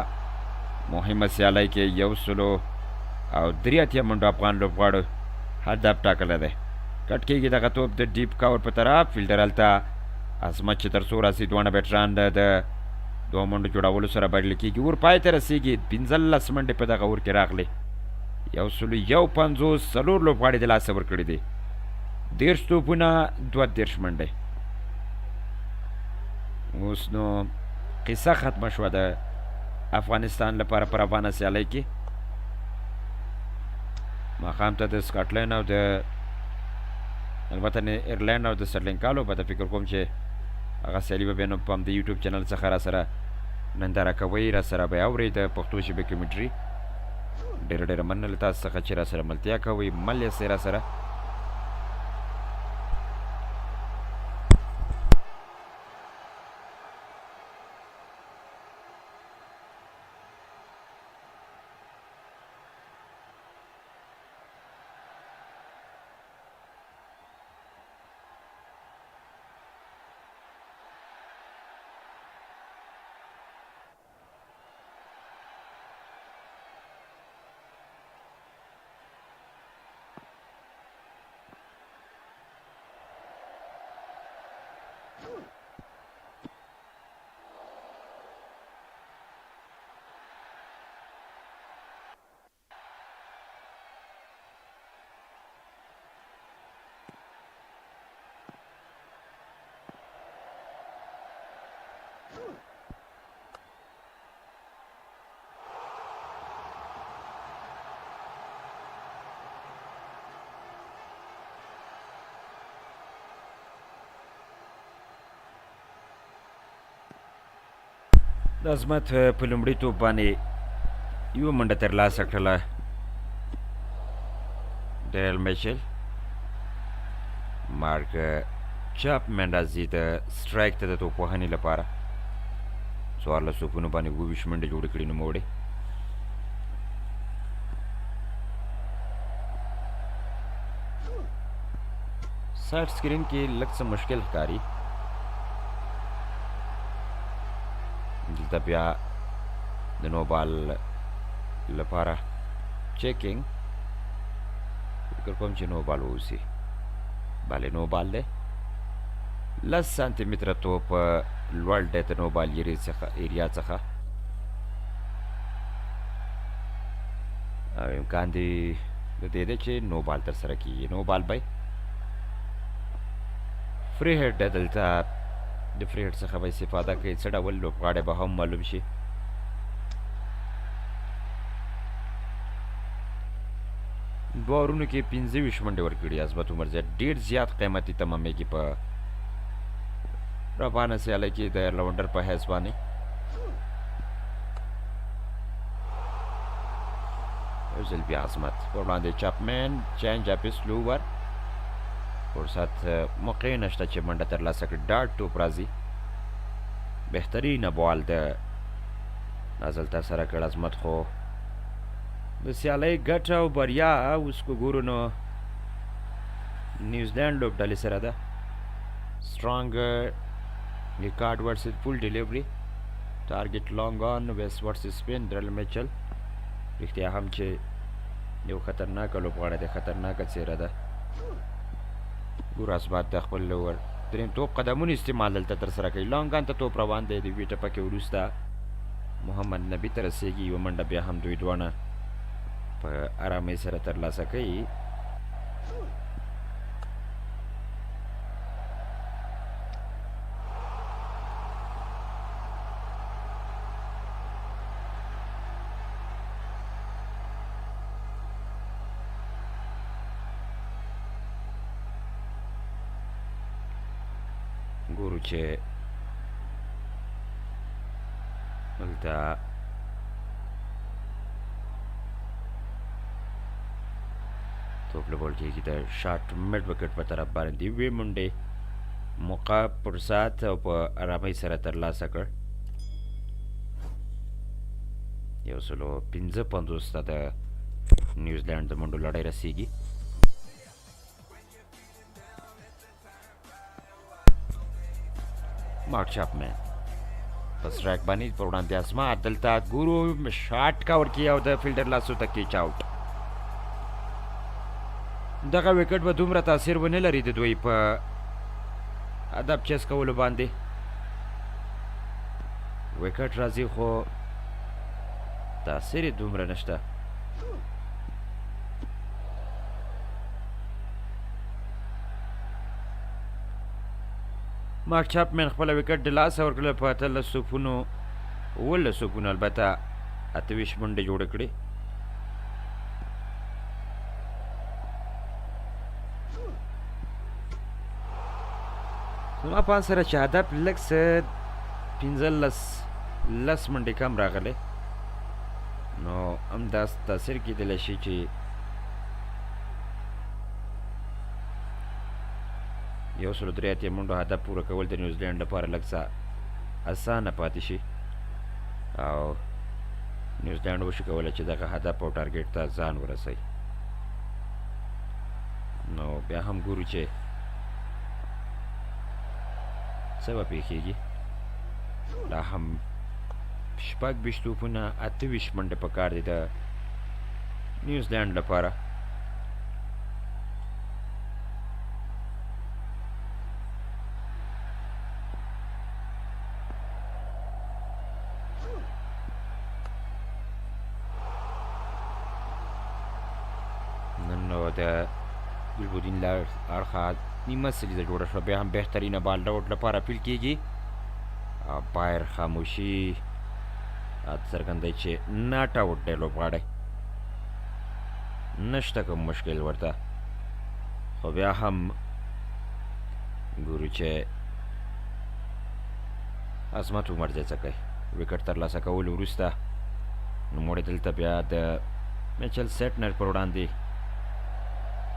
مهمه سیالۍ کې 183 منډو افغان لوبغاړو هدف ټاکلی دی. کټ کېږي دغه توپ د ډیپ کور په طرف، فیلډر هلته عظمت چې تر څو راسي دواړه بیټران د 2 منډو جوړولو سره بریالي کېږي. اور پای ته رسېږي، 15 منډې په دغه اور کې راغلې، 151 څلور لوبغاړي د لاسه ورکړي دي، 30 توپونه 32 منډې. اوس نو قصه ختمه شوه د افغانستان لپاره په روانه سیالۍ کې. ماښام ته د سکاټلنډ او د البته ایرلنډ او د سریلانکا لوبه ده. فکر کوم چې هغه سیالي به بیا نو په همدې یوټیوب چینل څخه را سره ننداره کوئ، را سره به یې اورئ د پښتو ژبې کمنټري. ډېره ډېره مننه له تاسو څخه چې را سره ملتیا کوئ، مل یاستئ را سره. د عظمت په لومړي توپ باندې یوه منډه ترلاسه کړله ډیرل میچل. مارک چاپمن راځي د سټرایک ته د توپ وهنې لپاره. 14 توپونو باندې 27 منډې جوړې کړې نوموړي. سایډ سکرین کې لږ څه مشکل ښکاري. دلته بیا د نو بال لپاره چیکینګ، فکر کوم چې نو بال واوسي. بله نو بال دی، 10 سانتي متره توپ لوړ دی د نو بال ایریا څخه، او امکان دی د دې دی چې نو بال ترسره کېږي. نو بال به فری هیډ دی، دلته د فری هیډ څخه به استفاده کوي. څه ډول لوبغاړی به هم معلوم شي. دوه اورونو کې 25 منډې ورکړي عظمت عمرزی، ډېر زیات قیمتي تمامېږي په روانه سیالۍ کې د لونډر په حیث باندې. یو ځل بیا عظمت پر وړاندې چاپمن، چینج اپ سلوور، فرصت موقع نشته چې منډه ترلاسه کړي. ډاټ توپ راځي، بهترینه بال د نازل ترسره کړ عظمت، خو د سیالۍ ګټه او بریا اوس که ګورو نو نیوزلنډ لوبډلې سره ده. سټرانګ ریکارډ ورسز فول ډیلیوري، ټارګټ لانګ آن، ویس ورسز سپین، ډرل میچل. رښتیا هم چې یو خطرناک لوبغاړی دی، خطرناکه څېره ده. ګور اثبات د خپل لور دریم توپ قدمونو استعمال دلته ترسره کوي. لانګ آن ته توپ روان دی، د یوې ټپکې وروسته محمد نبي ته رسېږي. یوه منډه بیا هم دوی دواړه په ارامۍ سره ترلاسه کوي. ګورو چې دلته توپ لوبول کېږي د شارټ مډ وکټ په طرف باندې. وې منډې موقع فرصت او په ارامۍ سره ترلاسه کړ. 155 ته د نیوزلنډ د منډو لړۍ رسیږي. مارک چاپمن په سټرایک باندې پر وړاندې اسما دلته ګورو شاټ کور کی او د فیلډر لاسو ته کیچ آوټ. دغه وکټ به دومره تاثیر ونه لري د دوی په ادب چیس کولو باندې. وکټ راځي خو تاثیر یې دومره نشته. مارک چاپمن خپله وکټ د لاسه ورکړله په 18 توپونو، 17 توپونو البته 28 منډې جوړې کړې. زما په سره چې هدف لږ څه 15 لس منډې کم راغلی، نو هم دا تاثیر کېدلی شي چې 183 منډو هدف پوره کول د نیوزلینډ لپاره لږ څه اسانه پاتې شي او نیوزلینډ وشي کولی چې دغه هدف او ټارګټ ته ځان ورسوي. نو بیا هم ګورو چې څه به پېښېږي. لا هم 26 توپونه 28 منډې پکار دي د نیوزلینډ لپاره. نن نو د ګلبدین له اړخه نیمه سلیزه جوړه شوه. بیا هم بهترینه بال ډاوټ لپاره اپیل کیږي. بایر خاموشي څرګندوي چې ناټ اوټ دی لوبغاړی، نشته کوم مشکل ورته. خو بیا هم ګورو چې عظمت عمر ځای څه کوي. وکټ ترلاسه کولو وروسته نوموړی دلته بیا د میچل سیټنر پر وړاندې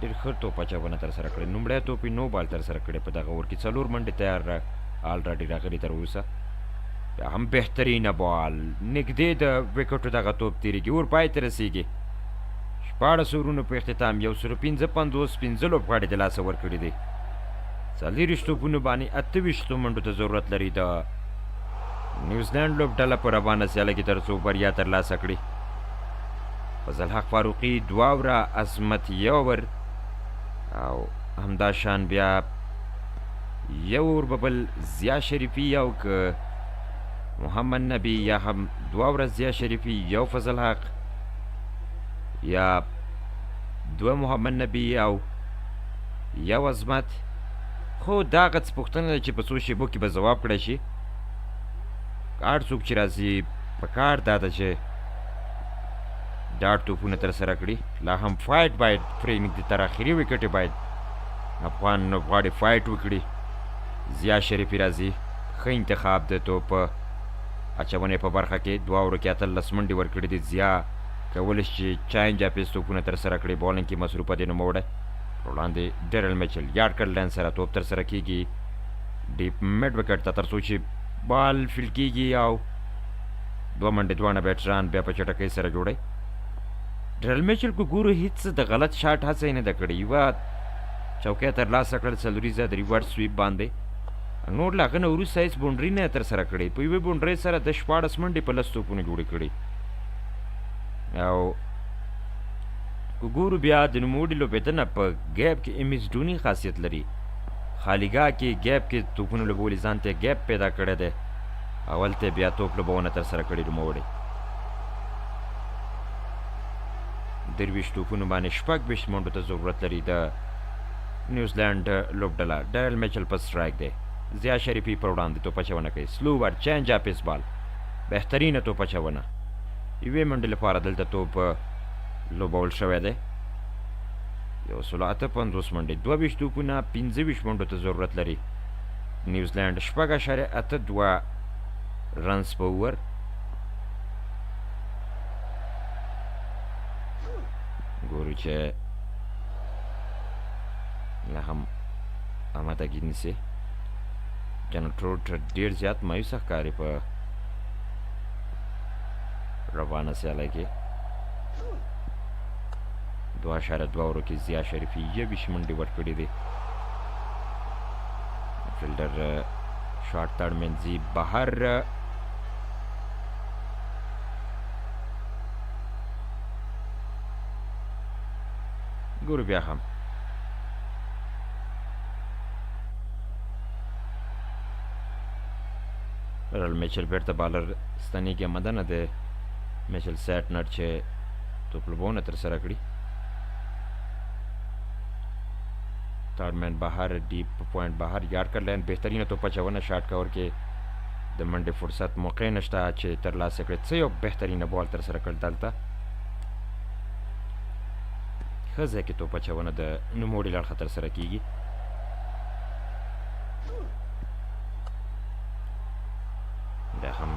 ډېر ښه توپ اچونه ترسره کړې. لومړی توپ یې نو بال ترسره کړی په دغه اور کې 4 منډې تیار آلریډي راغلي تر اوسه. بیا هم بهترینه بال نږدې د وکټو دغه توپ تېرېږي، اور پای ته رسېږي. 16 اورونو په اختتام 155 پنځه لوبغاړي د لاسه ورکړي دي. 24 توپونو باندې 28 منډو ته ضرورت لري د نیوزلنډ لوبډله په روانه سیالۍ کې تر څو بریا ترلاسه کړي. فضل حق فاروقي 2 اوره، عظمت 1 اور او همدا شان بیا 1 اور به بل ضیا شریفي او که محمد نبي، یا هم 2 اوره ضیا شریفي 1 فضل حق، یا 2 محمد نبي او 1 عظمت. خو دا هغه څه پوښتنه ده چې په څو شېبو کې به ځواب کړی شي. هر څوک چې راځي په کار دا ده چې ډاټ توپونه ترسره کړي. لا هم فایټ باید پرې نږدې تر اخري وکټې باید افغان لوبغاړي فایټ وکړي. ضیا شریفي راځي، ښه انتخاب د توپ اچونې په برخه کې. 2 اورو کې 18 منډې ورکړي دي. ضیا کولی شي چې چاینج اپیس توپونه ترسره کړي. بولینګ کې مصروفه دی نوموړی. پر وړاندې ډیرل میچل یارکر لاین سره توپ ترسره کیږي ډیپ مډ وکټ ته، تر څو چې بال فیل کیږي او 2 منډې دواړه بیټران بیا په چټکۍ سره جوړوي. ډیرل میچل کو ګورو هیڅ د غلط شاټ هڅه یې نه ده کړې. یوه چوکۍ ترلاسه کړل څلوریزه د ریورس سویپ باندې، نور له هغه نه وروسته هیڅ بونډري نه ترسره کړې. په یوې بونډرۍ سره د 16 منډې په 10 توپونو جوړې کړې. او که ګورو بیا د نوموړي لوبېدنه په ګیپ کې ایم ایس ډوني خاصیت لري. خالیګاه کې ګیپ کې توپونه لوبولي، ځان ته ګیپ پیدا کړی دی او هلته بیا توپ لوبونه ترسره کړې. نوموړي 23 توپونو باندې 26 منډو ته ضرورت لري د نیوزلنډ لوبډله. ډیرل میچل په سټرایک دی، ضیا شریفي پر وړاندې توپ اچونه کوي. سلوور چینج اپیس بال، بهترینه توپ اچونه، یوې منډې لپاره دلته توپ لوبول شوی دی. 158 منډې، 22 توپونه، 25 منډو ته ضرورت لري نیوزلنډ. 6.82 رنز په اوور. ګورو چې لا هم آمادګي نیسي. جان ټروټ ډیر زیات مایوسه ښکاري په روانه سیالۍ کې. 2.2 اورو کې ضیا شریفي 21 منډې ورکړې دي. فیلډر شارټ ترمنځ ځي بهر. ګورو بیا هم رل میچل بیرته بالر ستنیږي، آماده نه دی میچل سیټنر چې توپ لوبونه ترسره کړي. تارمن بهر، ډیپ پوینټ بهر، یارکر لاین، بهترینه توپ اچونه. شارټ کور کې د منډې فرصت موقع نشته چې ترلاسه کړي. څه یو بهترینه بال ترسره کړ دلته، ښه ځای کې توپ اچونه د نوموړي له اړخه ترسره کیږي. بیا هم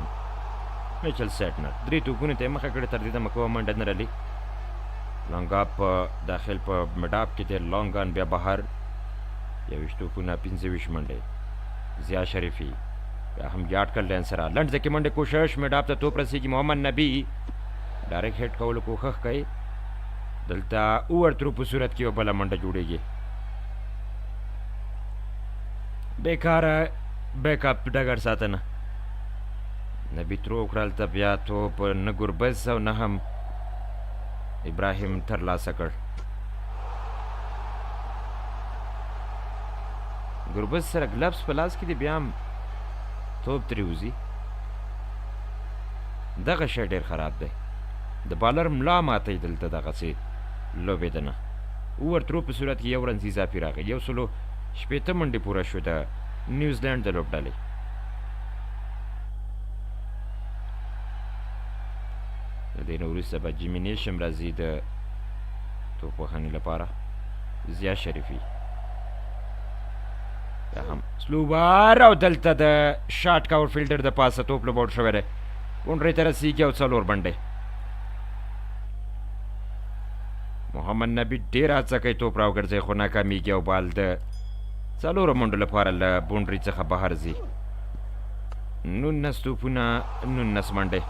میچل سیټنر درې توپونو ته یې مخه کړې، تر دې دمه کومه منډه نه رالي. لانګ اپ داخل په مډاپ کې دی، لانګ آن بیا بهر. 21 توپونه، 25 منډې. ضیا شریفي بیا هم یارډ کړ لاین سره، لنډ ځای کې منډې کوشش، مډاپ ته توپ رسیږي. محمد نبي ډایرکټ هیټ کولو کوښښ کوي، دلته اوور ترو په صورت کې یو بله منډه جوړیږي. بیکاره بیک اپ ډګر ساتنه. نبي ترو کړل ته بیا توپ نه ګربز او نه هم ابراهیم ترلاسه کړ. ګربز سره ګلفز په لاس کې دی، بیا هم توپ ترې وځي. دغه شی ډېر خراب دی، د بالر ملا ماتوي دلته دغسې لوبېدنه. اوور ترو په صورت کې یو رنز اضافي راغی، 160 منډې پوره شو د نیوزلنډ د لوبډلې. د دې نه وروسته به جیمي نیشم راځي د توپ وهنې لپاره. ضیا شریفي بیا هم سلوور او دلته د شارټ کاور فیلډر د پاسه توپ لوبول شوی دی، باونډرۍ ته رسیږي او څلور منډې. محمد نبي ډېره هڅه کوي توپ راوګرځوي خو ناکامیږي او بال د څلورو منډو لپاره له باونډري څخه بهر ځي. 19 توپونه، 19 منډې،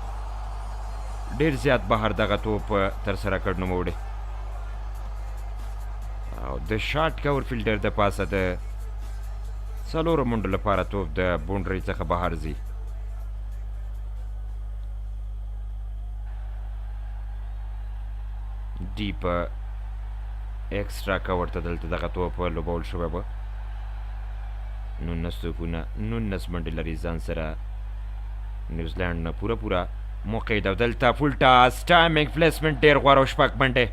ډېر زیات بهر دغه توپ ترسره کړ نوموړي او د شارټ کور فیلډر د پاسه د څلورو منډو لپاره توپ د باونډري څخه بهر ځي. ډیپ ایکسټرا کور ته دلته دغه توپ لوبول شوی و. 19 توپونه، 19 منډې لري ځان سره نیوزلنډ نه پوره پوره موقع ده. دلته فول ټاس، ټایمینګ پلیسمنټ ډېر غوره او شپږ منډې.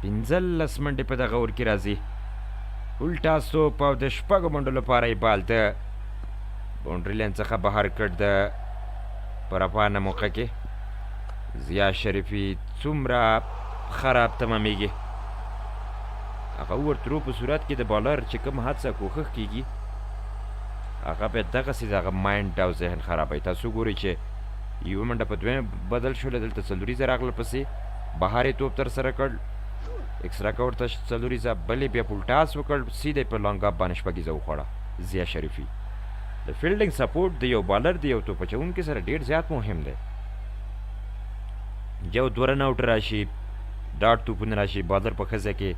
15 منډې په دغه اور کې راځي. فول ټاس توپ او د شپږو منډو لپاره یې بال د باونډري لاین څخه بهر کړ. د په روانه موقع کې ضیا شریفي څومره خراب تمامیږي. هغه اوور ترو په صورت کې د بالر چې کوم هڅه کوښښ کیږي هغه بیا دغسې د هغه مایند او ذهن خرابوي. تاسو ګورئ چې یوه منډه په دویمه بدل شوله، دلته څلوریزه راغله پسې، بهر یې توپ ترسره کړ، اکسټرا کور ته څلوریزه، بلې بیا فول ټاس وکړ، سیده یې په لانګ اپ باندې شپږیزه وخوړه. ضیا شریفي د فیلډینګ سپورټ د یو بالر د یو توپ اچونکي سره ډیر زیات مهم دی. یو دوه رن اوټ راشي، ډاټ توپونه راشي، بالر په ښه ځای کې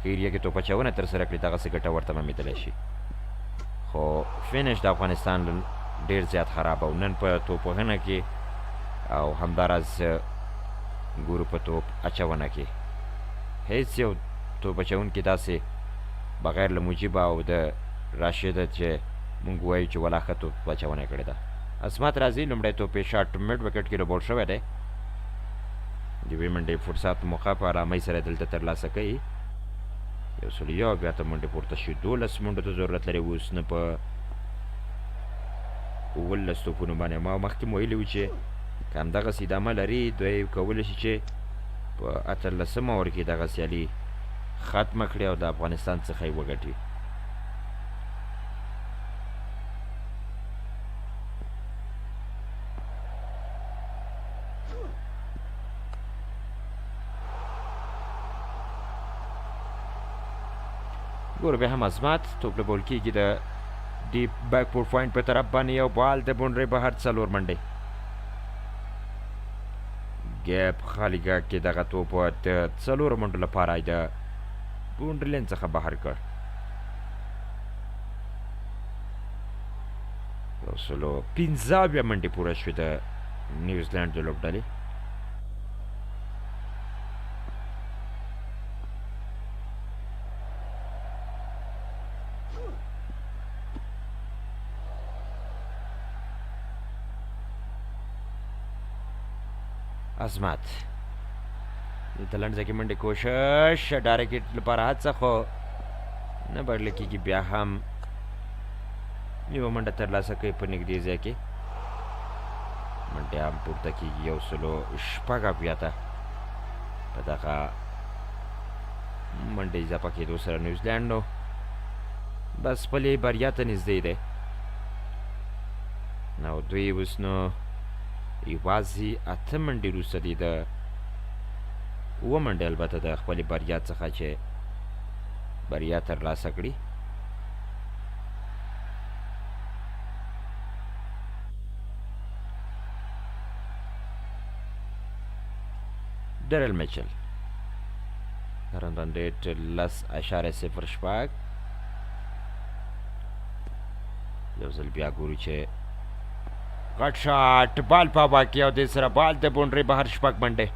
ښه ایریا کې توپ اچونه ترسره کړي، دغسې ګټور تمامېدلی شي. خو فینش د افغانستان ډیر زیات خراب او نن په توپوهنه کې او همداراز ګورو په توپ اچونه کې هیڅ یو توپ اچونکي داسې بغیر له مجیبه او د راشده چې مونږ وایو چې ولا ښه توپ اچونه کړې ده. عصمت راځي، لومړی توپ یې شارټ مډ وکټ کې لوبول شوی دی. د یوې منډې فرصت موقع په آرامۍ سره دلته ترلاسه کوي. 101 بیا ته منډې پورته شي، 12 منډو ته ضرورت لري اوس نه په 17 توپونو باندې. ما مخکې مو ویلي وو چې که همدغسې ادامه لري دوی کولی شي چې په 18 اور کې دغه سیالي ختمه کړي او د افغانستان څخه یې وګټي. ګورو بیا هم عظمت توپ لوبول کېږي د ډیپ بیک فور پوینټ په طرف باندې، یو بال د بونډرې بهر، څلور منډې. ګیپ خالیګاه کې دغه توپ د څلورو منډو لپاره د بونډري لین څخه بهر کړ. 175 منډې پوره شوې د نیوزلنډ د لوبډلې. عظمت دلته لنډ ځای کې منډې کوشش، ډایرکټ لپاره هڅه خو نه بریالي کېږي. بیا هم یوه منډه ترلاسه کوي په نږدې ځای کې، منډې هم پورته کېږي 176 ته. په دغه منډې اضافه کېدو سره نیوزلنډ نو بس خپلې بریا ته نږدې دی. نو دوی اوس نو یوازې اته منډې وروسته دي، د اووه منډې البته د خپلې بریا څخه چې بریا ترلاسه کړي. ډرل میچل کرنټ رن ریټ 10.06. یو ځل بیا ګورو چې غټ شاټ، بال په هوا کې او دې سره بال د بونډرې بهر، شپږ منډې.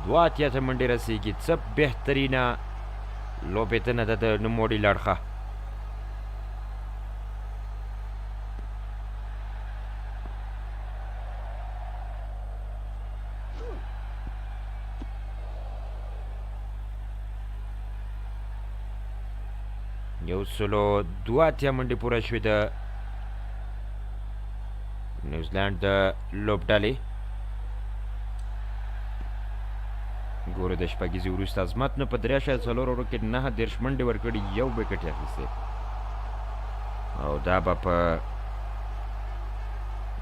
82 ته منډې رسېږي. څه بهترینه لوبېدنه ده د نوموړي له اړخه. 182 منډې پوره شوې د نیوزلنډ د لوبډلې. ګورو د شپږیزې وروسته عظمت نو په 3.4 اورو کې 39 منډې ورکړي، یو ویکټ یې اخیستی او دا به په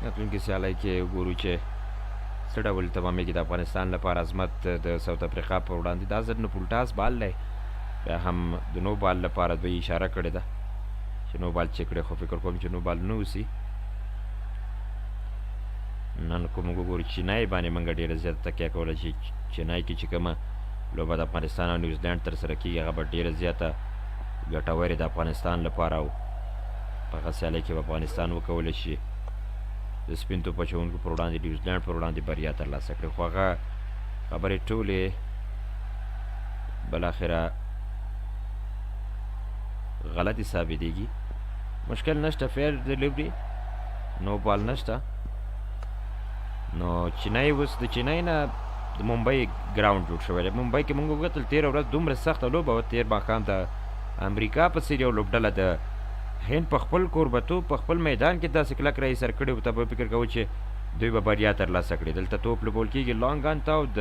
راتلونکې سیالۍ کې وګورو چې څه ډول تمامېږي د افغانستان لپاره. عظمت د ساوت افریقا پر وړاندې دا ځل نو فولټاس بال دی، بیا هم د نو بال لپاره دوی اشاره کړې ده چې نو بال چک کړي، خو فکر کوم چې نو بال نه اوسي. نن کوم وګورو چینای باندې موږ ډېره زیاته تکیه کوله چې چینای کې چې کومه لوبه د افغانستان او نیوزلنډ تر سره کېږي هغه به ډېره زیاته ګټورې د افغانستان لپاره او په هغه سیالۍ کې به افغانستان وکولی شي د سپین توپ اچوونکو پر وړاندې نیوزلنډ پر وړاندې بریا ترلاسه کړي. خو هغه خبرې ټولې بالاخره غلطې ثابتېږي. مشکل نشته، فیر ډیلیوري نو بال نشته. نو چینای اوس د چینای نه د ممبئی ګراوند جوړ شوی دی. ممبئی کې موږ وکتل تېره ورځ دومره سخته لوبه وه، تېر ماښام د امریکا په څېر یو لوبډله د هند په خپل کوربتوب په خپل میدان کې داسې کلک رهي سر کړی و، ته به فکر کوو چې دوی به بریا ترلاسه کړي. دلته توپ لوبول کېږي لانګ آن ته او د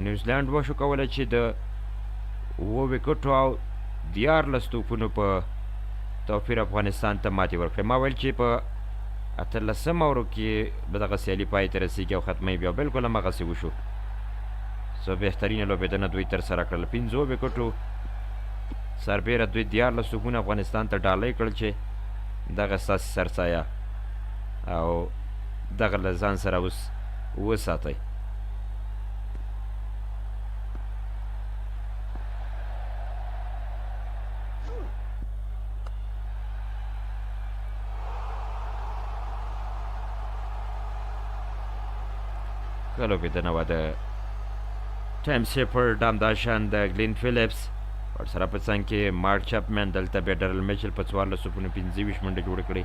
نیوزلنډ وشو کولی چې د اووه ویکټو او 13 توپونو په توپیر افغانستان ته ماتې ورکړي. ما ویل چې په 18 اورو کې به دغه سیالي پای ته رسېږي او ختموي بیا، بلکل هماغسې وشو. څه بهترینه لوبېدنه دوی ترسره کړل، پنځو ویکټو سربېره دوی 13 توپونه افغانستان ته ډالۍ کړل چې دغه ستاسې سرسایه او دغه له ځان سره اوس وساتئ. ښه لوبېدنه وه د ټایم سیفرډ، همداشان د ګلین فیلیپس، ورسره په څنګ کې مارک چپمن. دلته بیا ډرل میچل په 14 توپونو 25 منډې جوړې کړې.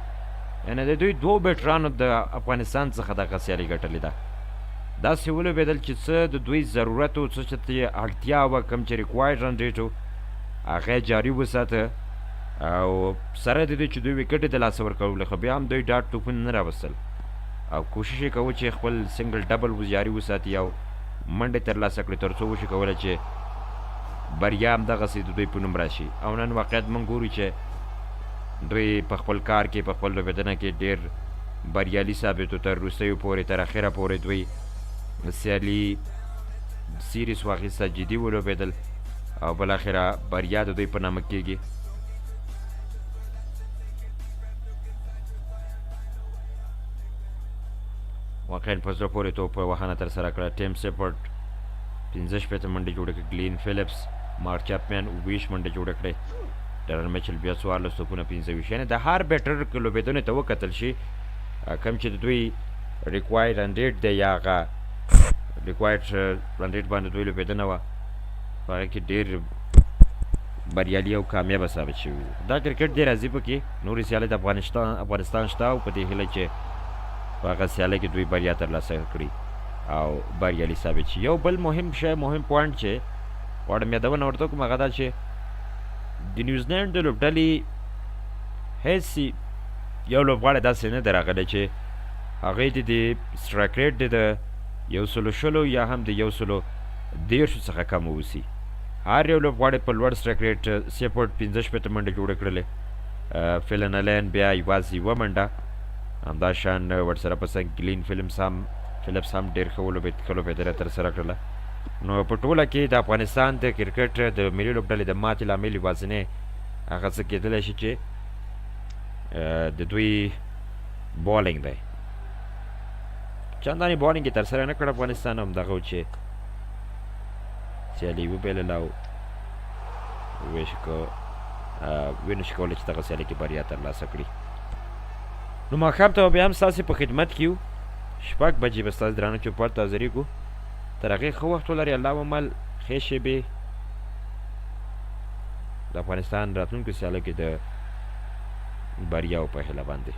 یعنې د دوی دوو بیټرانو د افغانستان څخه دغه سیالي ګټلې ده. داسې ولوبېدل چې څه د دوی ضرورت و، څه چې اړتیا وه، کوم چې ریکوایرډ رن ریټ و، هغه جاري وساته. او سره د دې چې دوی ویکټې د لاسه ورکولې، خو بیا هم دوی ډاټ توپونه نه راوستل او کوشش یې کاوه چې خپل سنګل ډبل جاري وساتي او منډې ترلاسه کړي، ترڅو وشي کولی چې بریا همدغسې د دوی په نوم راشي. او نن واقعیت موږ ګورو چې دوی په خپل کار کې، په خپل لوبېدنه کې ډېر بریالي ثابت وو. تر وروستیو پورې، تر اخره پورې دوی سیالي سیریس واخیسته، جدي ولوبېدل او بالاخره بریا د دوی په نامه کېږي. واقعا په زړه پورې توپ وهنه ترسره کړه. ټیم سیپرټ 65 منډې جوړې کړې، ګلین فیلیپس، مارک چپمن 27 منډې جوړې کړې، ډرن میچل بیا 14 توپونه 25. یعنې د هر بیټر که لوبېدنې ته وکتل شي، کوم چې د دوی ریکوایرډ رن ریټ دی یا هغه ریکوایرډ رن ریټ باندې دوی لوبېدنه وه، په هغه کې ډېر بریالي او کامیابه ثابت شوي وو. دا کرکټ دی، راځي پکې نورې سیالۍ د افغانستان شته او په دې هیله چې په هغه سیالۍ کې دوی بریا ترلاسه کړي او بریالي ثابت شي. یو بل مهم شی، مهم پوینټ چې غواړم یادونه ورته وکړم، هغه دا چې د نیوزلینډ د لوبډلې هیڅ یو لوبغاړی داسې نه دی راغلی چې هغې دې د سټرایک ریټ د 120 یا هم د 130 څخه کم واوسي. هر یو لوبغاړی په لوړ سټرایک ریټ، سیپورټ 65 منډې جوړې کړلې، فیلن الین بیا یوازې یوه منډه، همداشان ورسره په څنګ ګلین فلمس هم فلیپس هم ډېر ښه ولوبېد، ښه لوبېدنه ترسره کړله. نو په ټوله کې د افغانستان د کرکټ د ملي لوبډلې د ماتې لامل یوازینی هغه څه کېدلی شي چې د دوی بالینګ دی. چندانې بالینګ یې ترسره نه کړ افغانستان، همدغه و چې سیالي وبایلله او وینه شي کولی چې دغه سیالي کې بریا ترلاسه کړي. نو ماښام ته به بیا هم ستاسې په خدمت کې یو. 6 بجې به ستاسې درانه چوپړ ته حاضرېږو. تر هغې ښه وخت ولرئ. الله مو مل. ښې شېبې. د افغانستان راتلونکو سیالیو کې د بریاو په هیله باندې.